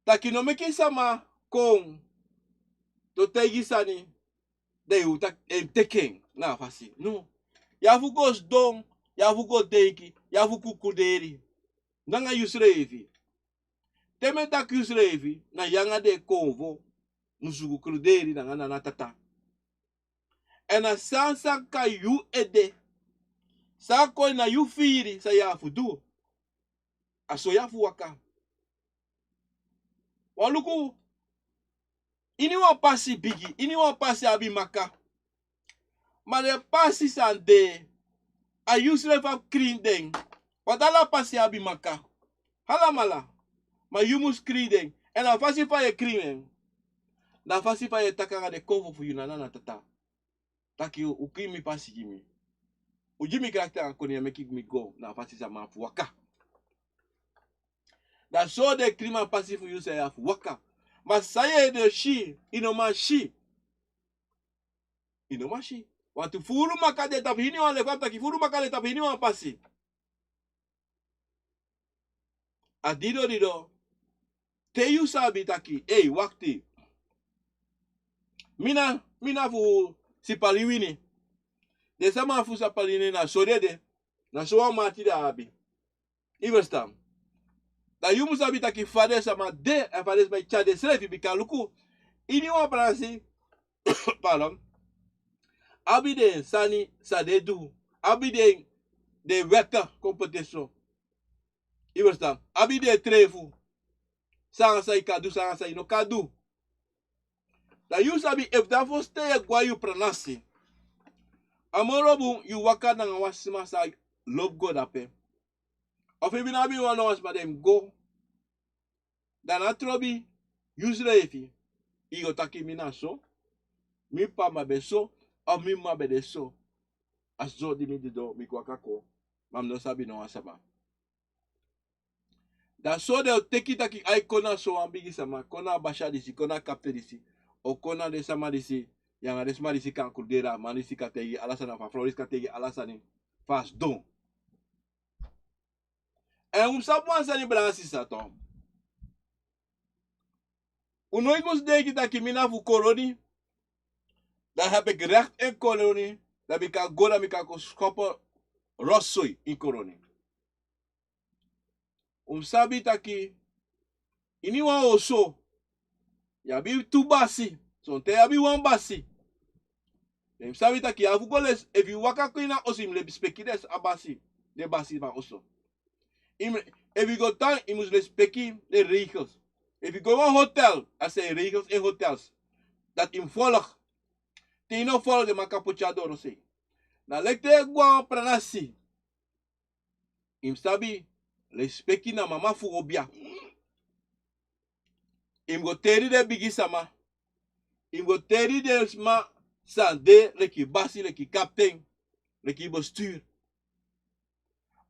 Taki no meki sama kon, to taigi sani, dan yu taki en teki en na a fasi. No. Yu abi fu go sidon, yu abi fu go denki, yu abi fu kruderi. Nanga yusrefi. Te mi e taki yusrefi, na yu anga den konfo musu go kruderi nanga Nana Tata. Èn na san san kon na yu ede, san kon na yu firi san yu abi fu du. A so yu abi fu waka. Wan luku, iniwan pasi bigi, iniwan pasi abi maka. Ma den pasi san de, a yusrefi abi krin den. Want ala pasi abi maka. Alamala. Ma yu mus krin den. Èn a fasi fa yu e krin en, na a fasi fa yu e taki anga den konfo fu yu na Nana Tata. Taki un krin mi pasi gi mi. Un gi mi krakti anga koni, yu e meki mi go na a fasi san mi abi fu waka. Na so den krin mi a pasi fu yu san yu abi fu waka. Ma san yu e si, yu no man si. Yu no man si. Wantu furu maka de tapu iniwan, leki fa mi taki, furu maka de tapu iniwan pasi. A dido dido. Te yu sabi taki, ei, wakti. Mi na, mi na fu Sipaliwini. Den sama fu Sipaliwini na so den de. Na so wan mati den abi. Yu e ferstan? Dan yu mus sabi taki fa den sama de, èn fa den sama e tyari densrefi, bika luku, iniwan prasi, pardon, abi den sani san den e du, abi den, den wèt kon poti so. Yu e ferstan? Abi den trefu. San san yu kan du, san san yu no kan du. Dan yu sabi efu dan fosi te yu e go na yu pranasi, a moro bun yu waka nanga wan sma san lobi go dape. Efu yu no abi wan, no wan sma, den mus go. Dan na trobi yusrefi, yu go taki mi na so, mi p'pa ben so, of mi m'ma ben de so. A so di mi didon, mi kon waka kon, ma mi no sabi no wan sama. Dan so den o teki taki ai kon na so wan bigi sama, kon na a basi disi, kon na a kapten disi, o kon na den sama disi, yu anga den sma disi kan kruderi, a man disi kan taigi ala sani, a frow disi kan taigi ala sani. Pas don. Èn un mus sabi wan sani, brada, sisa, tu. Un no e mus denki taki mi na fu Colonie, dan heb ik recht in Colonie, dan mi kan go, dan mi kan kon schoppen rotzooi in Colonie. Un mus sabi taki ini wan oso, yu abi tu basi, sonten yu abi wan basi. Dan yu mus sabi taki yu abi fu go les, efu yu waka kon ini a oso, yu mus lespeki den, a basi, den basi fu a oso. Yu mu-, efu yu go tan, yu mus lespeki den regels. Efu yu go wan hotel, a sani, regels en hotels, dati yu mus folg. Te yu no folg, den man kan poti yu a dorosei. Na leki te yu e go a wan pranasi, yu mus sabi, lespeki na mama fu obia. Yu mus go teri den bigi sama. Yu mus go teri den sma san de leki basi, leki kapten, leki bestuur.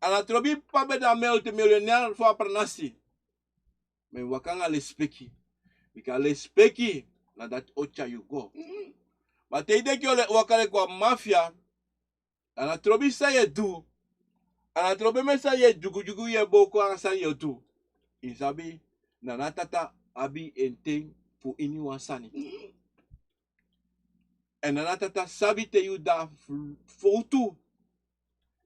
A no trobi papa ben de a multimiljonair fu a pranasi. Ma yu mus waka anga lespeki. Bika lespeki, na dati o tyari yu go. Ma te yu denki yu o le-, waka leki wan mafia, a no trobi san yu e du. A no trobi mi san yu e dyugudyugu, yu e booko anga san yu e du. Yu sabi, Nana Tata abi en ten fu ini wan sani. Èn Nana Tata sabi te yu de a f-, fowtu.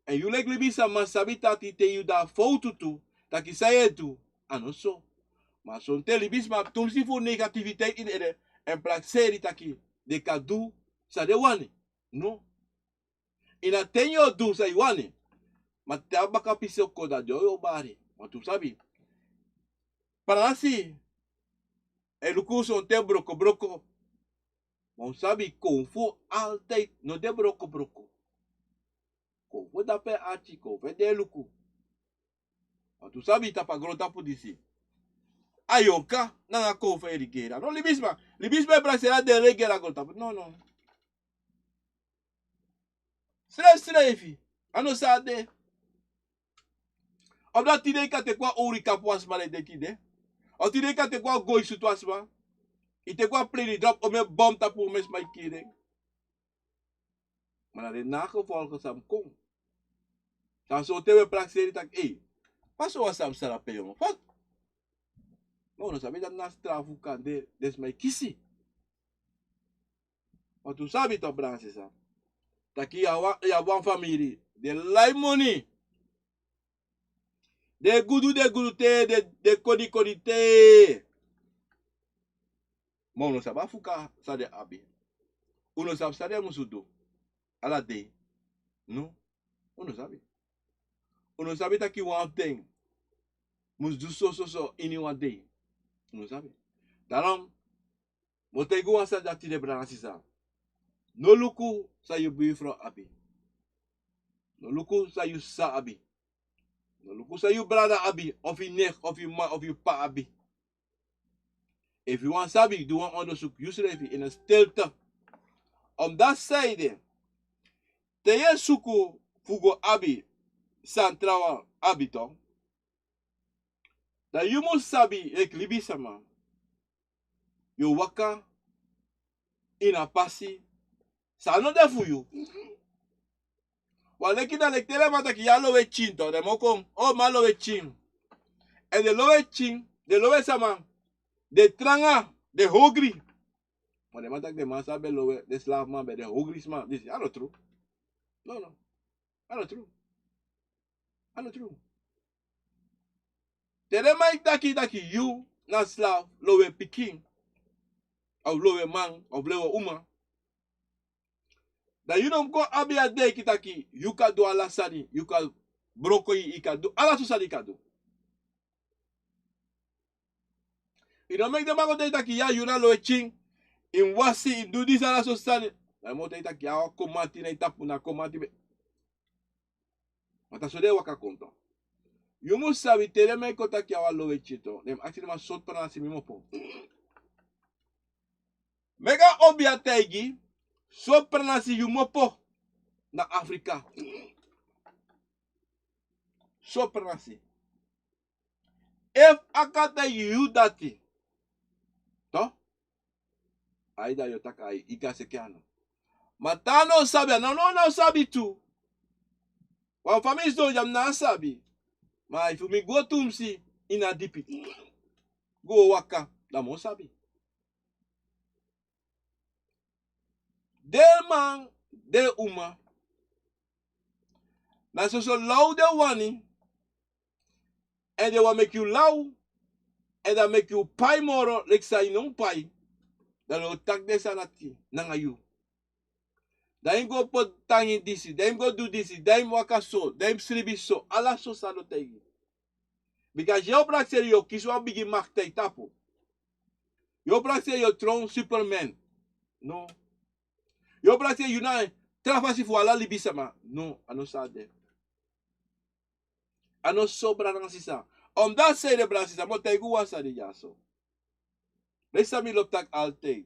Èn yu leki libisama sabi taki te yu de a fowtu tu, taki san yu e du, a no so. Ma sonten libisma abi tumsi fu negativiteit ini en ede, èn prakseri taki den kan du san den wani. No. Ini a ten yu o du san yu wani. Ma te a baka pisi o kon, dan den o yu o bari. Ma tu sabi, pranasi e luku sonten brokobroko. Ma un sabi, kownu fu altijd no de brokobroko. Kownu fu dape arki, kownu fu e de luku. Ma tu sabi, tapu a grontapu disi, a yonka nanga kownu fu e regeri. A no libisma. Libisma e prakseri a den regeri a grontapu. No, no. Srefsrefi, a no so a de. Omdat tide yu kan teki wan owru yu kapu wan sma, dan yu denki yu de. Of tide yu kan teki wan go yu sutu wan sma. Yu teki wan pleni drop, omen bom tapu, omen sma e kiri. Ma na den nagevolgen san mus kon. San sonten wi e prakseri taki, ei, fa so wan sani mus sani ape, yongu? Fa? Ma un no sabi dati na strafu kande den sma e kisi. Ma tu sabi tu, brada, sisa, taki yu abi wan, yu abi wan famiri, den lai moni. Den gudu, den gudu te, den, den koni, koni te. Ma un no sabi a fuka san den abi. Un no sabi san den musu du ala dei. No, un no sabi. Un no sabi taki wan fu den mus du so, so, so ini wan dei. Un no sabi. Daarom, mi o taigi wan sani dati de, brada, sisa. No luku san yu buurvrouw abi. No luku san yu sisa abi. No luku san yu brada abi, of yu nicht, of yu ma, of yu pa abi. Efu yu wani sabi, du wan onderzoek yusrefi in stilte. Omdat san ede, te yu e suku fu go abi san trawan abi, toch, dan yu mus sabi, leki libisama, yu o waka ini a pasi san no de fu yu. Wan leki, na leki te den man taki yu a lowe pikin, toch, den man o kon, o, mi a lowe pikin. Èn den lowe pikin, den lowe sama, den tranga, den hongri. Ma den man taki den man san ben lowe, den slaafman ben de hongri sma. Disi a no tru. No, no. A no tru. A no tru. Te den man e taki taki yu na slaaf, lowe pikin, of lowe man, of lowe uma, dan yu no mus kon abi a denki taki yu kan du ala sani, yu kan broko, yu kan du ala so sani yu kan du. Yu no meki den man kon taigi taki ya, yu na lowe pikin, yu mus wasi, yu mus du disi, ala so sani. Dan den man o taigi taki ya, wan komanti na yu tapu, na komanti ben. Ma na so den e waka kon, toch. Yu mus sabi, te den man e kon taki yu a wan lowe pikin, toch, den mus aksi den man sortu pranasi mi mus opo. Meki a obia taigi, sortu pranasi yu mus opo na Afrika. Sortu pranasi. Efu a kan taigi yu dati, toch, a yu, dan yu o taki a yu, yu kan seki anu. Ma te a no sabi, a no, no, no sabi tu. Wan fa mi sidon ya mi na sabi. Ma efu mi go tumsi ini a dipi, go waka, dan mi o sabi. Den man, den uma, na soso law den wani. Èn den wani meki yu law. Èn dan meki yu pai moro leki san yu no mu pai. Dan den o taki den sani dati nanga yu. Dan yu go poti tangi disi, dan yu go du disi, dan yu waka so, dan yu sribi so, ala so sani o taigi. Bika yu o prakseri yu o kisi wan bigi makti na yu tapu. Yu o prakseri yu o tron Superman. No. Yu o prakseri yu na tra fasi fu ala libisama. No, a no so a de. A no so, brada nanga sisa. Omdat sei de, brada sisa, mi o taigi wan sani dyaso. Leki san mi lobi taki altijd.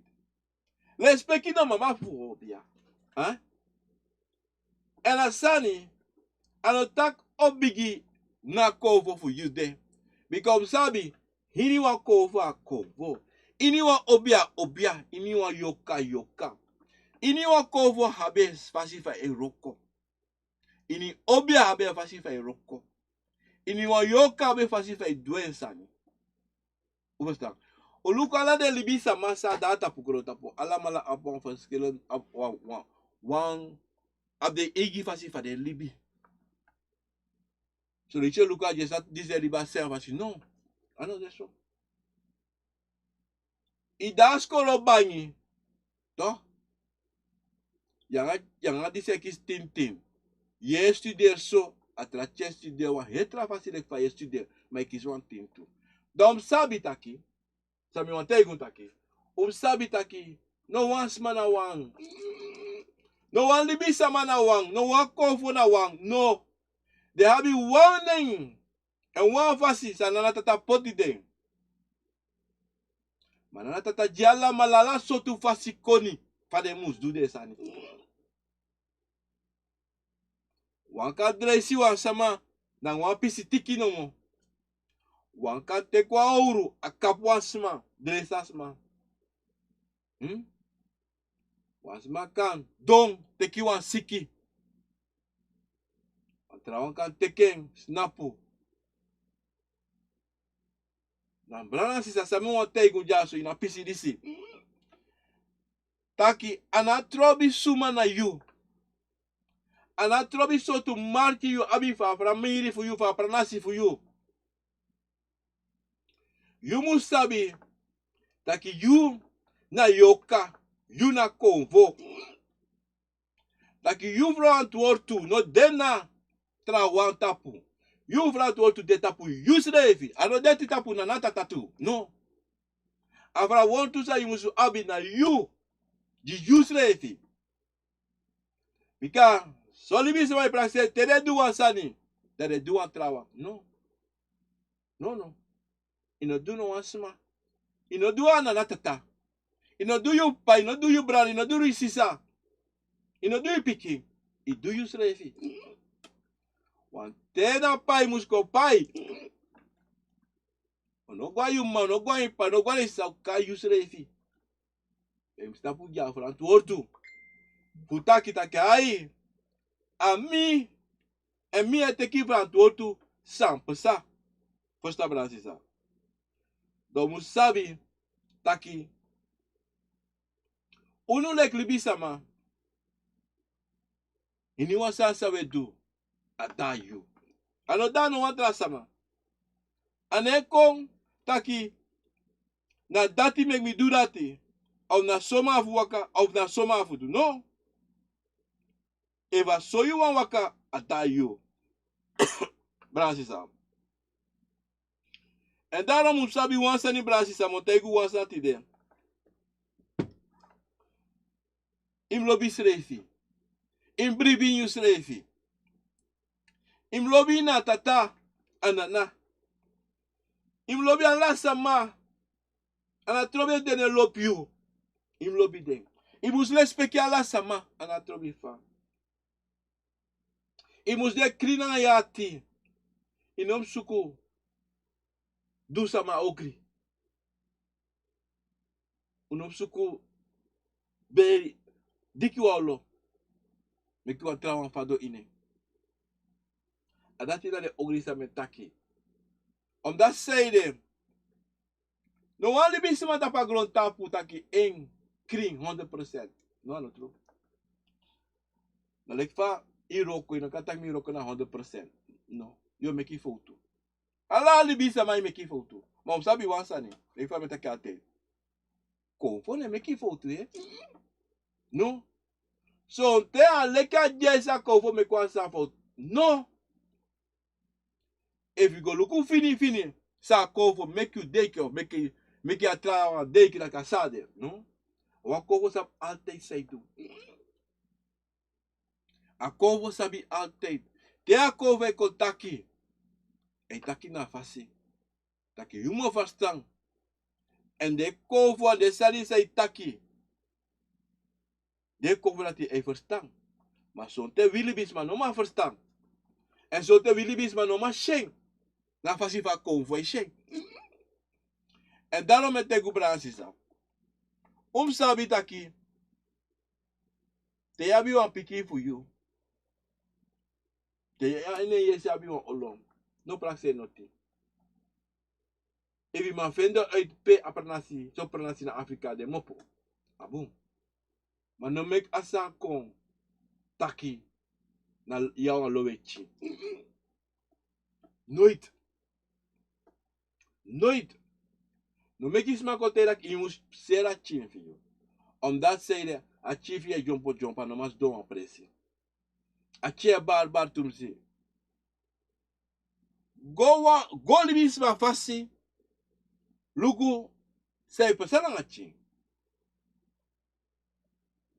Lespeki na mama fu obia. Èn a sani, a no taki o bigi na konfo fu yu de. Bika un sabi, iniwan konfo a konfo. Iniwan obia a obia, iniwan yoka a yoka. Iniwan konfo abi en fasi fa en wroko. Ini obia abi en fasi fa en wroko. Iniwan yoka abi en fasi fa en du en sani. Un ferstan? Un luku ala den libisama san de na tapu grontapu. Alamala abi wan verschillend, abi wan, wan, wan, abi den eigi fasi fa den libi. So den e luku a dyesi dati, disi den libi a seefi fasi. No. A no de so. I de a skoro bangi. Toch? Yu nanga, yu nanga disi e kisi tin tin. Yu e studeri so, a tra tyari studeri wan heri tra fasi leki fa yu e studeri, ma yu kisi wan tin tu. Dan un mu sabi taki, san mi wani taigi un taki, un mu sabi taki, no wan sma na wan. No wan libisama na wan, no wan konfo na wan, no. Den abi wan nen, èn wan fasi san Nana Tata poti den. Ma Nana Tata gi alamala ala sortu fasi koni fa den mus du den sani. Wan kan dreisi wan sama nanga wan pisi tiki nomo. Wan kan teki wan owru, a kapu wan sma, dreisi a sma. Hmm? Wan sma kan don, teki wan siki. Wan trawan kan teki en, snapu. Dan brada nanga sisa, san mi wani taigi un dyaso ini a pisi disi. Taki a no trobi suma na yu. A no trobi sortu marki yu abi fu a famiri fu yu, fu a pranasi fu yu. Yu mus sabi taki yu na yoka, yu na konfo. Taki yu ferantwortu no de na trawan tapu. Yu ferantwortu de tapu yusrefi. A no de ete tapu Nana Tata tu. No. A ferantwortu san yu mus abi na yu. Gi yusrefi. Bika son libisma e prakseri te den du wan sani, dan den du wan trawan. No. No, no. I no du no wan sma. I no du a Nana Tata. I no du yu p'pa, i no du yu brada, i no du yu sisa. I no du yu pikin. I du yusrefi. Wan ten na pai mus kon pai. Un no go na yu m'ma, un no go na yu p'pa, un no go na yu sisa, un kai yusrefi. Èn mus tapu gi a ferantwortu. Fu taki taki ai. A mi, èn mi e teki ferantwortu san pasa. Ferstan, brada nanga sisa. Dan un mus sabi taki unu leki libisama, iniwan sani san un e du, a de na yu. A no de na no wan tra sama. A no e kon taki na dati meki mi du dati, of na so mi abi fu waka, of na so mi abi fu du. No. Efu a so yu wani waka, a de na yu. Brada nanga sisa. Èn daarom un mus sabi wan sani, brada nanga sisa, mi o taigi un wan sani tide. I mus lobi yusrefi. I mus bribi ini yusrefi. I mus lobi na tata, a nana. I mus lobi ala sama. A no trobi den no e lobi yu. I mus lobi den. I mus lespeki ala sama, a no trobi fa. I mus de krin nanga yu ati. I no mus suku du sama ogri. Un no mus suku beri diki wan olo, meki wan trawan fadon ini en. A dati na den ogri san mi e taki. Omdat sei de, no wan libisma tapu a grontapu taki en krin honderd procent. No, a no tru. Na leki fa yu wroko, yu no kan taki mi wroko na honderd procent. No, yu o meki fowtu. Ala libisma e meki fowtu. Ma un sabi wan sani, leki fa mi e taki altijd. Konfo no e meki fowtu, eh? No. Sonten a leki a dyesi a konfo meki wan sani fowtu. No. Efu yu go luku fini fini san a konfo meki yu denki, of meki, meki a trawan denki, na kasade, no? Wan konfo sabi altijd san yu du. A konfo sabi altijd. Te a konfo e kon taki, e taki na a fasi taki yu mu ferstan. Èn den konfo, den sani san yu taki, den konfo dati e ferstan. Ma sonten wi libisma no man ferstan. Èn sonten wi libisma no man si en. Na a fasi fu a konfo e si en. Èn daarom mi e taigi un, brada nanga sisa, un mu sabi taki te yu abi wan pikin fu yu, te yu a ini en yesi abi wan olo, no prakseri noti. Efu yu man fende uit pe a pranasi, so pranasi na Afrika de, mopo. A bun. Ma no meki a sani kon taki na yu a wan lowe tyi. Noiti. Noiti. No meki sma kon taigi yu taki yu mus seri a tyin fu yu. Omdat sei de, a tyin fu yu e dyompo dyompo, a no man sidon wan presi. A tyin e bari bari tumsi. Go wan, go libisma fasi. Luku san e pasa nanga tyin.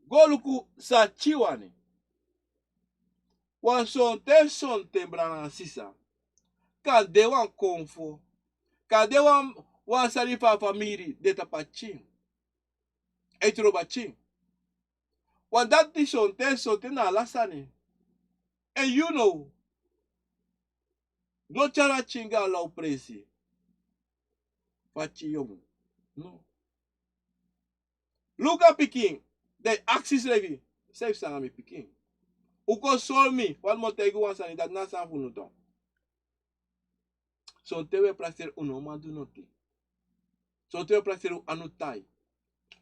Go luku san a tyin wani. Wan sonten sonten, brada nanga sisa, kan de wan konfo, kan de wan, wan sani fu a famiri de tapu a tyin. E trobi a tyin. Wan dati sonten sonten na ala sani. Èn yu now, no tyari a tyin go a law presi. Fa a tyin yongu. No. Luku a pikin, dan yu aksi yusrefi, san e pasa nanga mi pikin? Un kon sori mi, fa mi o taigi un wan sani, dati na a sani fu unu tu. Sonten un e prakseri, un no man du noti. Sonten un e prakseri, un anu tai.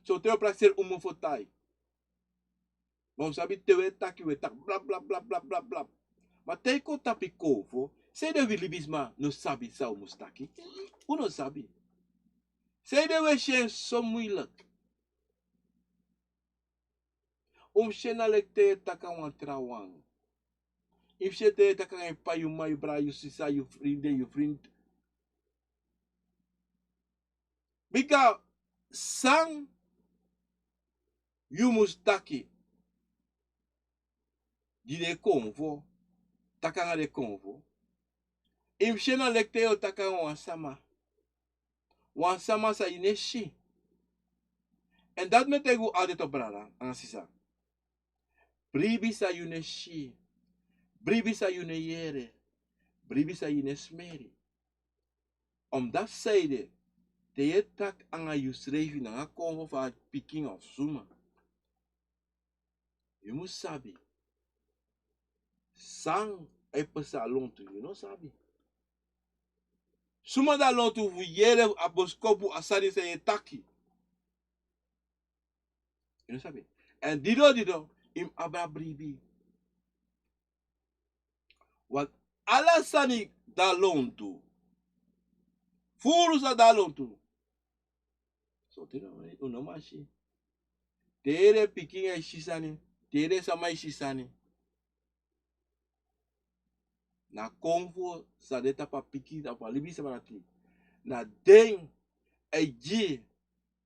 Sonten un e prakseri, un mofo tai. Ma un sabi te un e taki, un e taki bla bla bla bla bla. Ma te yu kon tapu konfo, sei de wi libisma no sabi san un mus taki. Un no sabi. Sei de un e si en so moeilijk. Un mus si en na leki te yu e taki nanga wan trawan. Yu mus si en te yu e taki nanga yu p'pa, yu m'ma, yu brada, yu sisa, yu vriendin, yu vriend. Bika san yu mus taki gi den konfo, taki nanga den konfo. Yu mus si en na leki te yu o taki nanga wan sama. Wan sama san yu no e si. Èn dati mi e taigi un altijd, brada nanga sisa. Bribi san yu no e si. Bribi san yu no e yere. Bribi san yu no e smeri. Omdat sei de, te yu e taki nanga yusrefi nanga konfo fu a pikin of suma, yu mus sabi san e pasa a lontu, yu no sabi. Suma de a lontu fu yere a boskopu, a sani san yu e taki? Yu no sabi. Èn didon didon, yu mus abi a bribi. Want ala sani de a lontu. Furu san de a lontu, sonten un no man si. Te yu yere pikin e si sani, te yu yere sama e si sani. Na konfo san de tapu a pikin, tapu a libisma dati. Na den e gi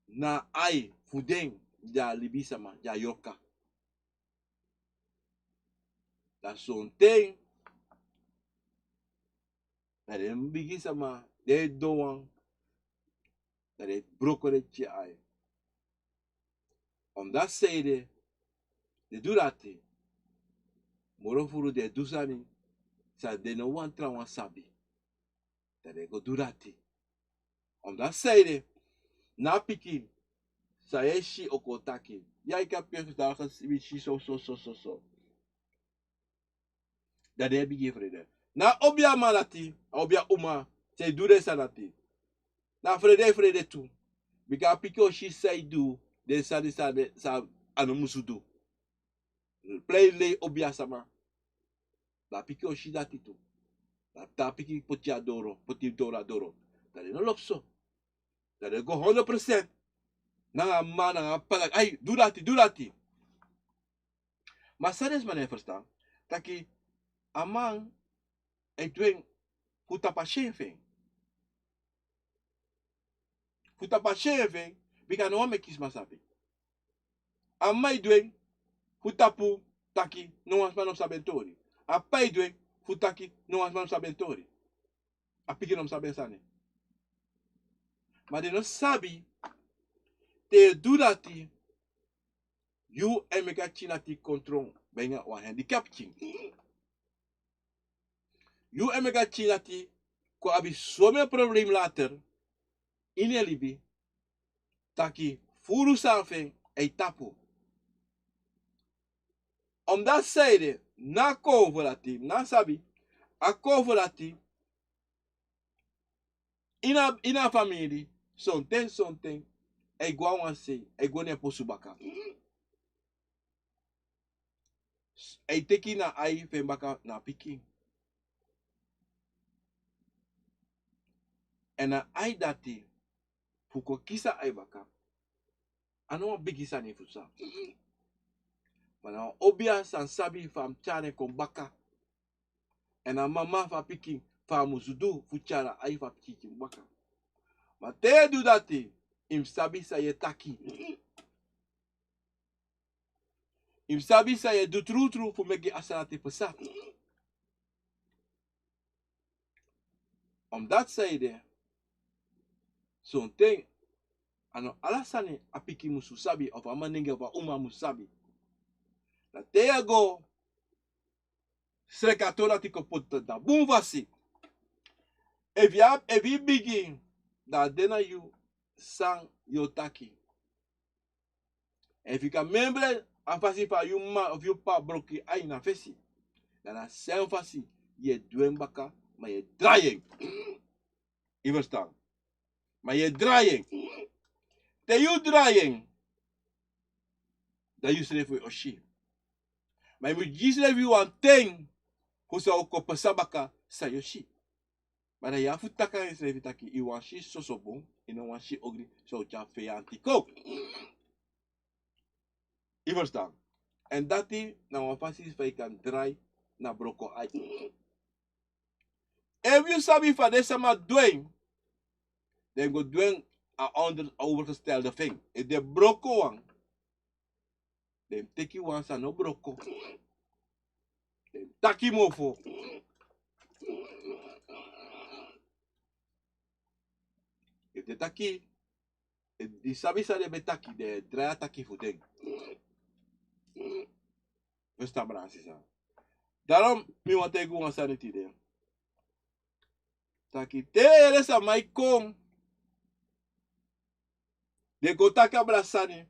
na ai fu den, di a libisma, di a yorka. Dan sonten, dan den bigi sama, den e don wan, dan den e broko den pikin ai. Omdat sei de, den du dati, moro furu den e du sani san den no wani trawan sabi. Dan den go du dati. Omdat sei de, na a pikin san yu e si o kon taki: "Ya, ik heb je vandaag gezien, wi si so, so, so, so, so." Dan den e bigin frede. Na obia man dati, a obia uma, san e du den sani dati. Na frede, frede tu. Bika a pikin o si san e du, den sani san a no musu du. Plei lei obia sama. Na a pikin o si dati tu. Na a pikin poti a doro, poti doro a doro. Dan den no lobi so. Dan den go hondro prosent. Nanga a man, nanga a papa, ai, du dati, du dati. Ma san den sma no e ferstan, taki a man e du en fu tapu a syen fu en. Fu tapu a syen fu en, bika a no wani meki sma sabi. A man e du en fu tapu taki no wan sma no sabi en tori. A papa e du en fu taki no wan sma no sabi en tori. A pikin no sabi en sani. Ma den no sabi, te yu du dati, yu e meki a pikin dati kon tron, ben nanga wan handicap pikin. Yu e meki a pikin dati kon abi somen problem later ini en libi, taki furu sani fu en e tapu. Omdat san ede, na a kownu fu dati, na sabi, a kownu fu dati, ini a, ini a famiri, sonten, sonten, a e go na wan sei, a e go na en posu baka. A e teki na ai fu en baka na pikin. Èn na ai dati, fu kon kisi a ai baka, a no wan bigi sani fu sa. Ma na wan obia san sabi fa a mus tyari en kon baka. Èn a mama fu a pikin, fa a musu du fu tyari a ai fu a pikin kon baka. Ma te yu e du dati, yu mus sabi san yu e taki. Yu mus sabi san yu e du trutru fu meki a sani dati pasa. Omdat san ede, sonten a no ala sani a pikin musu sabi, of a manengre of a uma musu sabi. Dan te yu e go sreka a tori dati kon poti na bun fasi. Efu yu abi, efu yu bigi, dan a de na yu san yu o taki. Efu yu kan memre a fasi fa yu m'ma of yu p'pa broko yu ai na fesi, dan na a sem fasi yu e du en baka, ma yu e drai en. Yu ferstan? Ma yu e drai en. Te yu drai en, dan yusrefi o si. Ma yu mus gi yusrefi wan ten fu san o kon pasa baka san yu o si. Ma dan yu abi fu taki nanga yusrefi taki yu wani si soso bun, yu no wani si ogri, san o tyari feyanti kon. Yu ferstan? Èn dati na wan fasi fa yu kan drai na broko ai. Efu yu sabi fa den sama du en, den go du en a onder, a overgestelde fu en. Efu den broko wan, den teki wan san no broko. Den taki mofo. Efu den taki, efu den sabi san den ben taki, den drai a taki fu den. Ferstan, brada, sisa? Daarom mi wani taigi wan sani tide. Taki te yu yere sama e kon, den kon taki a brada sani,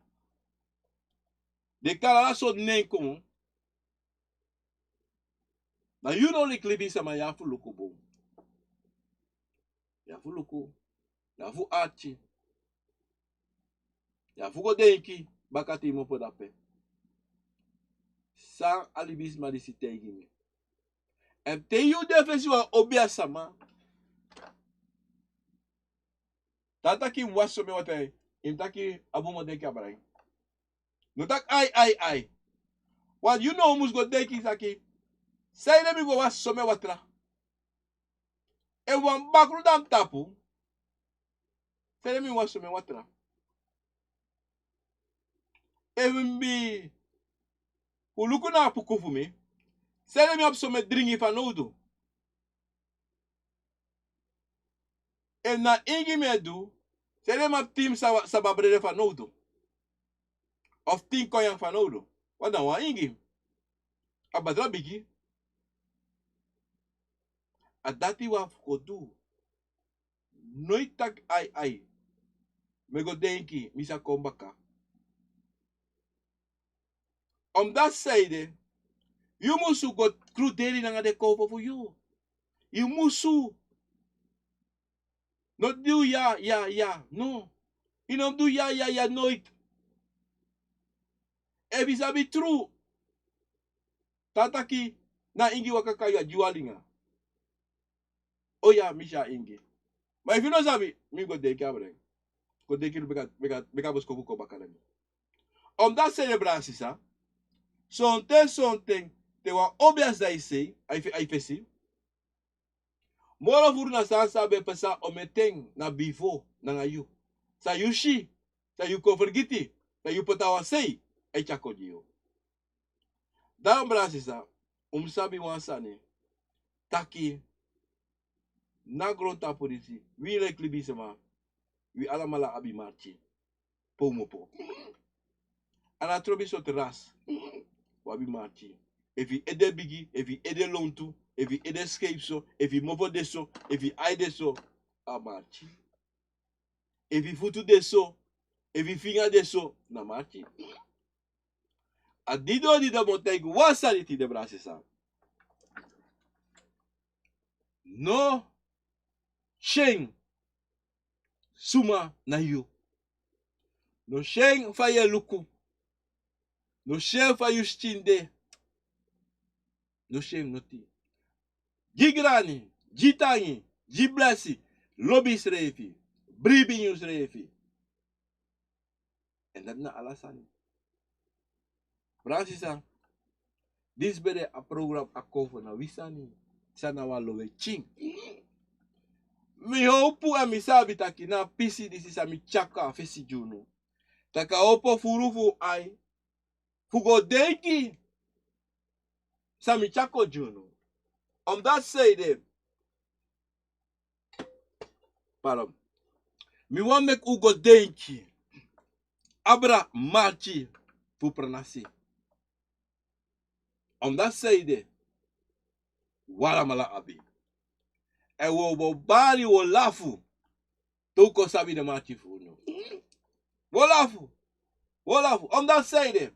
den kari ala sortu nen kon. Na yu no leki libisama, yu abi fu luku bun. Yu abi fu luku, yu abi fu arki. Yu abi fu go denki baka te yu mu opo dape. San a libisma disi taigi mi. Èn te yu de fesi wan obia sama, dan a taki yu mus wasi somen watra, yu mus taki a bun, yu mu denki a brada. No taki ai, ai, ai. Want yu now mus go denki taki, sanede mi go wasi somen watra? Efu wan bakru de na mi tapu, sanede mi wasi somen watra? Efu mi fu luku na a puku fu mi, sanede mi abi somen dringi fanowdu? Efu na ingi mi e du, sanede mi abi tin saba, saba brede fanowdu? Of tin konyan fanowdu? Want na wan ingi. A batra bigi. A dati wi abi fu kon du. Noiti taki ai, ai, mi e go denki, mi sa kon baka. Omdat sanede, yu musu go kruderi nanga den kownu fu yu. yu musu. No du ya, ya, ya. No. Yu no du ya, ya, ya, noit. Efu yu sabi tru, taki na ingi waka kai yu a gi wan linga. O ya, mi si a ingi. Ma efu yu no sabi, mi go denki a bren. Go denki beka, beka, beka boskopu kon baka na mi. Omdat selebrasi sa. Sonten, sonten, te wan obias dan yu sei, a yu fe-, a yu fesi. Moro furu na san sa ben pasa ometen na bifo nanga yu. San yu si, san yu kon fergiti, san yu poti a wan sei, e tyari kon gi yu. Dan brada sisa, un mus sabi wan sani. Taki, na grontapu disi, wi leki libisma, wi alamala abi marki. Pe un mu opo. A no trobi sortu ras. Un abi marki. Efu yu ede bigi, efu yu ede lontu, efu yu ede skeip so, efu yu mofo de so, efu yu ai de so, a marki. Efu yu futu de so, efu yu finga de so, na marki. A didon didon mi o taigi wan sani tide brada sisa. No syen suma na yu. No syen fa yu e luku. No syen fa yu skin de. No syen noti. Gi grani, gi tangi, gi blesi, lobi yusrefi, bribi yusrefi. Èn dati na ala sani. Brada sisa, disi ben de a program Akomfo na wi sani, san na wan lowe pikin. Mi howpu èn mi sabi taki na a pisi disi san mi tyari kon a fesi gi unu. Taki a opo furu fu un ai, fu go denki san mi tyari kon gi unu. Omdat seide, pardon. Mi wani meki un go denki. Abra marki fu pranasi. Omdat seide, un alamala abi. Èn un o bari, un o lafu. Te un kon sabi den marki fu unu. Un o lafu. Un o lafu. Omdat seide,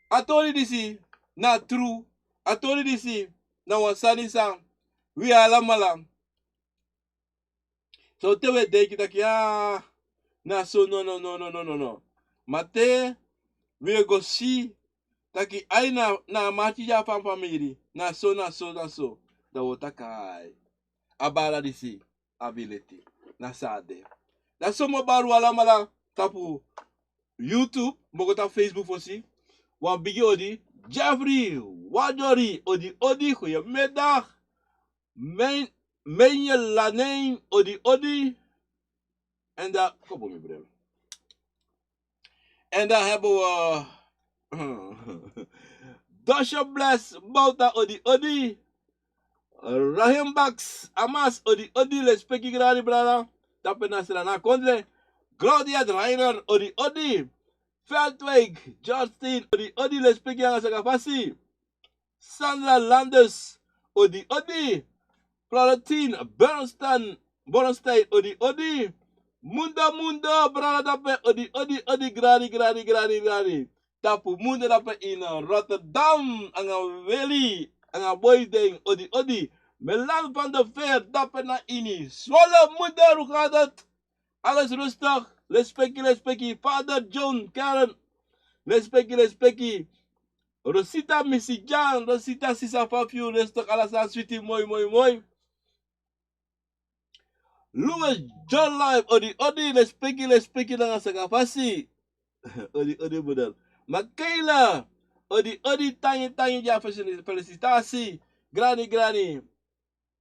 a tori disi na tru. A tori disi na wan sani san wi alamala. So te wi e denki taki, ah, na so, no, no, no. Ma te wi e go si taki ai na, na a marki dya fu a famiri, na so, na so, na so, dan wi o taki ai. A baala disi abi leti. Na so a de. Dan so mi o bari un alamala tapu YouTube, mi o go tapu Facebook fosi. Wan bigi odi, Jeffrey Wadori, odi, odi, goedemiddag. Mijn, mijn Lanein, odi, odi. En dan, kom op, mi bril. En dan hebben we Dosho Bless, Bouta, odi, odi. Rahim Baks, Amas, odi, odi, lespeki grani brada. Tapu na Srana Kondre. Claudia Reiner, odi, odi. Veldwijk, Justin, odi, odi, lespeki anga saka fasi. Sandra Landers, odi, odi. Florentine Bernstein, Bernstein, odi, odi. Mundo, Mundo, brada dape, odi, odi, odi, grani, grani, grani, grani. Tapu Mundo dape in Rotterdam, anga Willy, anga Boy Deng, odi, odi. Melan van der Veer, dape na ini Zwolle, Mundo, hoe gaat het? Alles rustig. Lespeki, lespeki. Vader John, Karen. Lespeki, lespeki. Rosita, Missy John, Rosita, sisa Fafiu, lespeki, ala sani switi, moi, moi, moi. Louis John Life, odi, odi, lespeki, lespeki, nanga saka fasi. Odi, odi, brada. Makayla, odi, odi, tangi, tangi, ya, felicitatie. Grani, grani.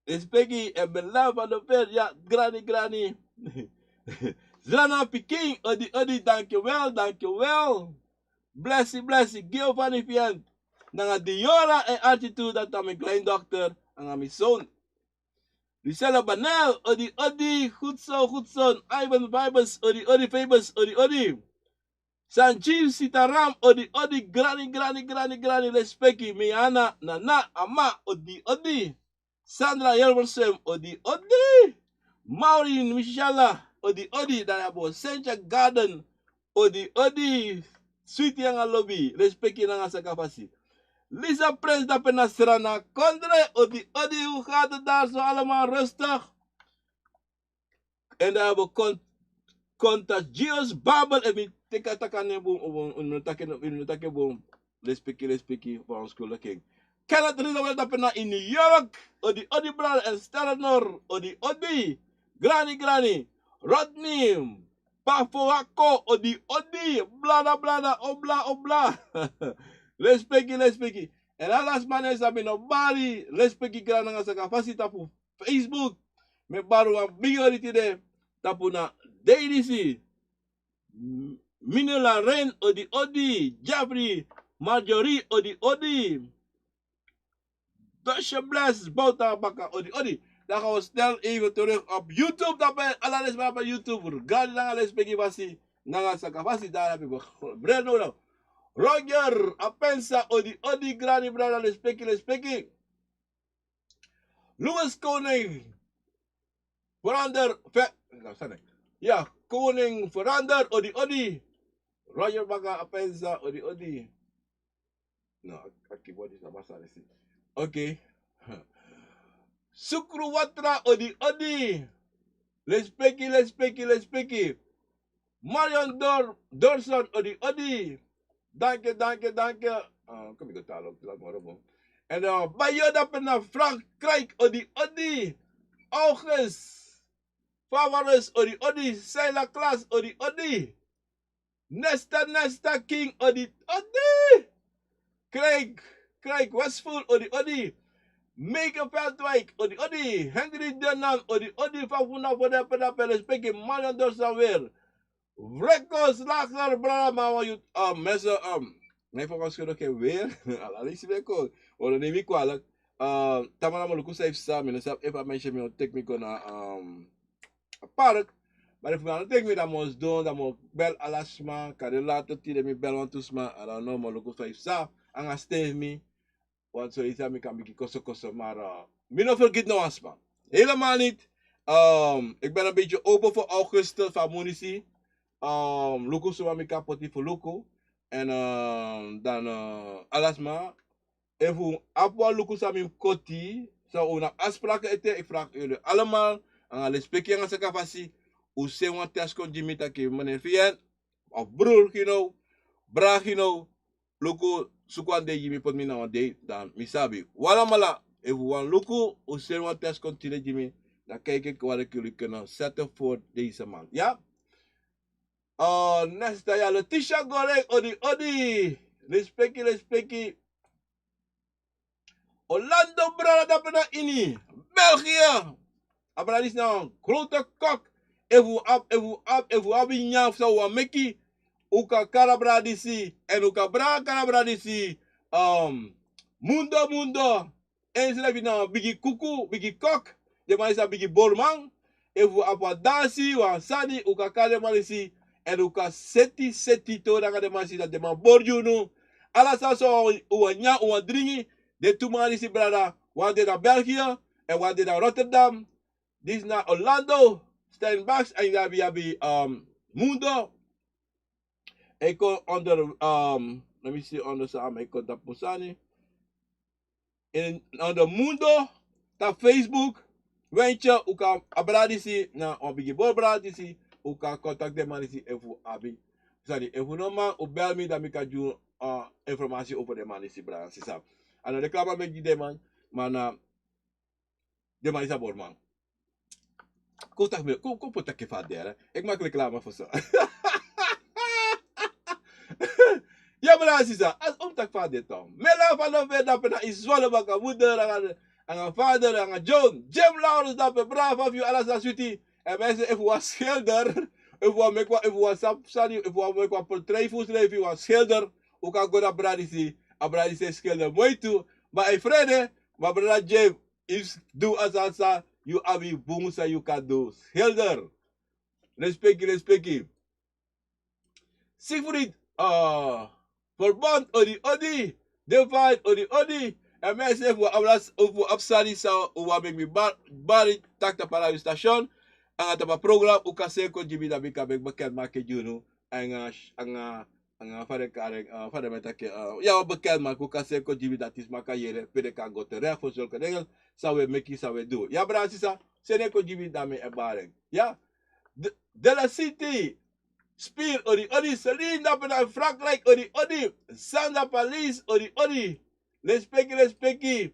Respeki, en Bella van de Ver, ya, grani, grani. Zlana Pikin, odi, odi, dankjewel, dankjewel. Blessi, blessi, Giovanni Fiant. Nanga Diora en Archie tu, dati na mi kleindochter, nanga mi zoon. Lucella Banel, odi, odi, goed zo, goed zo. Ivan Vibes, odi, odi, Fabus, odi, odi. Sanjeev Sitaram, odi, odi, grani, grani, grani, grani, respeki, Miana, Nana, Ama, odi, odi. Sandra Hilversum, odi, odi. Maureen Michelle, odi, odi, dan yu abi Sentia Garden, odi, odi. Sweetie nanga lobi, respeki nanga saka fasi. Lisa Prince dape na Srana Kondre, odi odi, hoe gaat het daar zo allemaal, rustig? En daar hebben we Con- Contagious Babel, en mi teka taka ne boom, boom, un no take no, un no take boom. Lespeki, lespeki, verontschuldiging. Kenneth Rizabel dape na in New York, odi odi brother en Stellenor, odi odi. Granny, granny. Rodney, Pafoako, odi odi, blada, blada, obla, obla. Lespeki, lespeki. En ala sma na en sabi no bari, lespeki, gran nanga saka fasi tapu Facebook. Mi e bari wan bigi odi tide tapu na dei disi. Minela Ren, odi odi. Jeffrey, Marjorie, odi odi. Dosje Bless, Bouta Baka, odi odi. Dan gaan we snel even terug op YouTube. Dan ben ala den sma op YouTube. Gadi nanga lespeki fasi. Nanga saka fasi, daar heb ik bril nodig. Roger Apensa, odi odi, granny, brada, lespeki, lespeki. Louis Koning, verander, ve- nou, sorry. Ja, Koning verander, odi odi. Roger Baka Apensa, odi odi. No, aki bodi sa basa resi. Oké. Sukru Watra, odi odi. Lespeki, lespeki, lespeki. Marion Dor Dorson, odi odi. Danke, danke, danke. Ah, kom ik het al op, laat maar op. En uh, Bayoda pena Frankrijk, odi odi. August Favarus, odi odi. Seila Klas, odi odi. Nesta, Nesta King, odi odi. Craig, Craig Westful, odi odi. Meike Veldwijk, odi odi. Henry Denan, odi odi. Fafuna, Voda, Peda, Peda, Speki, Marion Dorsa weer. Rekos Lager, brada, ma wan yu, um, mensen, um, nee, volgens mij ook weer. Ala lisi beko. Olo, neem mi kwalijk. Um, tamara mo luku safe sa, mi no sabi efu a mensen mi o teki mi kon na, um, a park. Maar efu mi no teki mi, dan mi o sidon, dan mi o bel ala sma, kande later tide mi bel wantu sma, I don't know, mi o luku safe sa, anga stay mi. Want so is mi kan bigi koso koso, maar, uh, mi no vergeet no wan sma. Helemaal niet. Um, ik ben een beetje open voor augustus, van munisi. Um, luku suma mi kan poti fu luku. En, um, dan, uh, ala sma, efu un abi wan luku san mi koti, san un na afspraken ete, ik vraag jullie allemaal, anga lespeki anga saka fasi, un seni wan test kon gi mi taki, meneer Fien, of broer Gino, bra Gino, luku, suku wan dei gi mi, poti mi na wan dei, dan mi sabi. Un alamala, efu wan luku, un seni wan test kon tide gi mi, dan kijk ik wat ik jullie kunnen zetten voor deze maand. Ja? Uh, next, dan ja, Letitia Gore, odi, odi. Lespeki, lespeki. Orlando, brada, dape na ini België. A brada disi na wan grote kok. Efu un abi, efu un abi, efu un abi nyan fu san un wani meki, un kan kari a brada disi. En un kan bra-, kari a brada disi, um, Mundo, Mundo. Ensrefi na wan bigi kuku, bigi kok. Den man disi na bigi boriman. Efu un abi wan dansi, wan sani, un kan kari den man disi. En un kan seti, seti tori nanga den man disi, dan den man bori gi unu. Ala san so un wani nyan, un wani dringi, den tu man disi, brada, wan de na België, en wan de na Rotterdam. Disi na Orlando, Steinbach, en yu abi, yu abi, um, Mundo. En yu kon onder, um, let me see, onder san, yu kon tapu sani. En onder Mundo, tapu Facebook, wentje, un kan a brada disi, na wan bigi bori brada disi, un kan contact den man disi efu un abi. Sani, efu un no man, un bel mi, dan mi kan gi unu, uh, informatie over den man disi, brada, sisa. A no reclame meki gi den man, ma na den man disi a boriman. Kon taki mi, kon, kon poti taki fa a de, hè. Ik maak reclame voor ze. Ja, brada, sisa, a so un taki fa a de, toch. Mela Van der Veer dape na Iswale baka, moeder, anga, anga vader, anga John. Jim Laurens dape, brada, fa fu yu, ala san switi. En mensen, efu un wani schilder, efu un wani meki wan, efu un wani sabi sani, efu un wani meki wan portret fu unsrefi, wan schilder, un kan go na a brada disi, a brada disi e schilder moi tu. Ma a e frede, ma brada Jim, yu du a sani san yu abi bun san yu kan du. Schilder. Lespeki, lespeki. Siegfried, uh, Verbond, odi, odi. Divine, odi, odi. En mensen, efu un abi sani san un wani meki mi ba-, bari, taki tapu a radio station, anga tapu a program, un kan seni kon gi mi, dan mi kan meki bekend maki gi unu. Anga, anga Anga fa den kari en, eh, fa den mi e taki, eh, ya, wan bekend man, kon kasi en kon gi mi, dati sma kan yere pe den kan go terek fu solke regel san wi e meki, san wi e du. Ya, brada, sisa, seni en kon gi mi, dan mi e bari en. Ya. De, de la City, Spir, odi odi, Celine, dape na Frankrijk, odi odi, Sandra Palis, odi odi, lespeki, lespeki.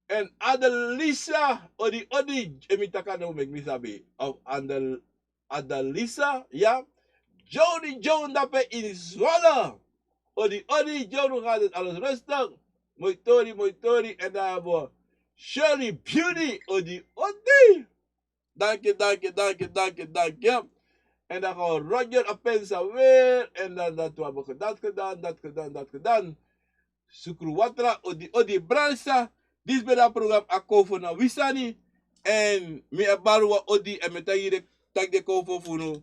En Adelisa, odi odi, e mi taki a nen, meki mi sabi. Of Adel, Adelisa, ya. Joni John dape in Zwolle. Odi odi, John, gaat het alles rustig? Moi tori, moi tori, en dan abo Shirley Beauty, odi odi. Danki, danki, danki, danki, danki. En dan gaan we Roger Apensa weer. En dan dat we hebben gedaan, gedaan, dat gedaan, dat gedaan. Sukru Watra, odi odi, brada, sisa. Disi ben de a program Akofo na Wi Sani. En mi e bari wan odi, en mi e taki den, taki den kofo fu unu.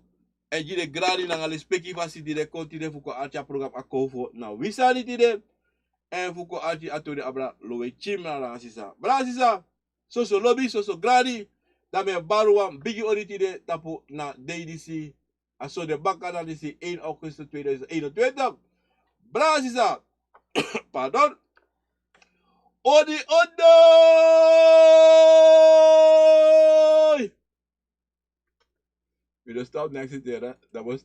En gi den grani nanga lespeki fu a siti di den kon tide fu kon arki a program Akofo na Wi Sani tide. En fu kon arki a tori abra lowe chim na langa sisa. Brada, sisa, soso lobi, soso grani. Dan mi e bari wan bigi odi tide tapu na dei disi. A sonde baka na disi, één augustus tweeduizend eenentwintig. Brada, sisa. Pardon. Odi odi. We don't stop next year, hè? Dat was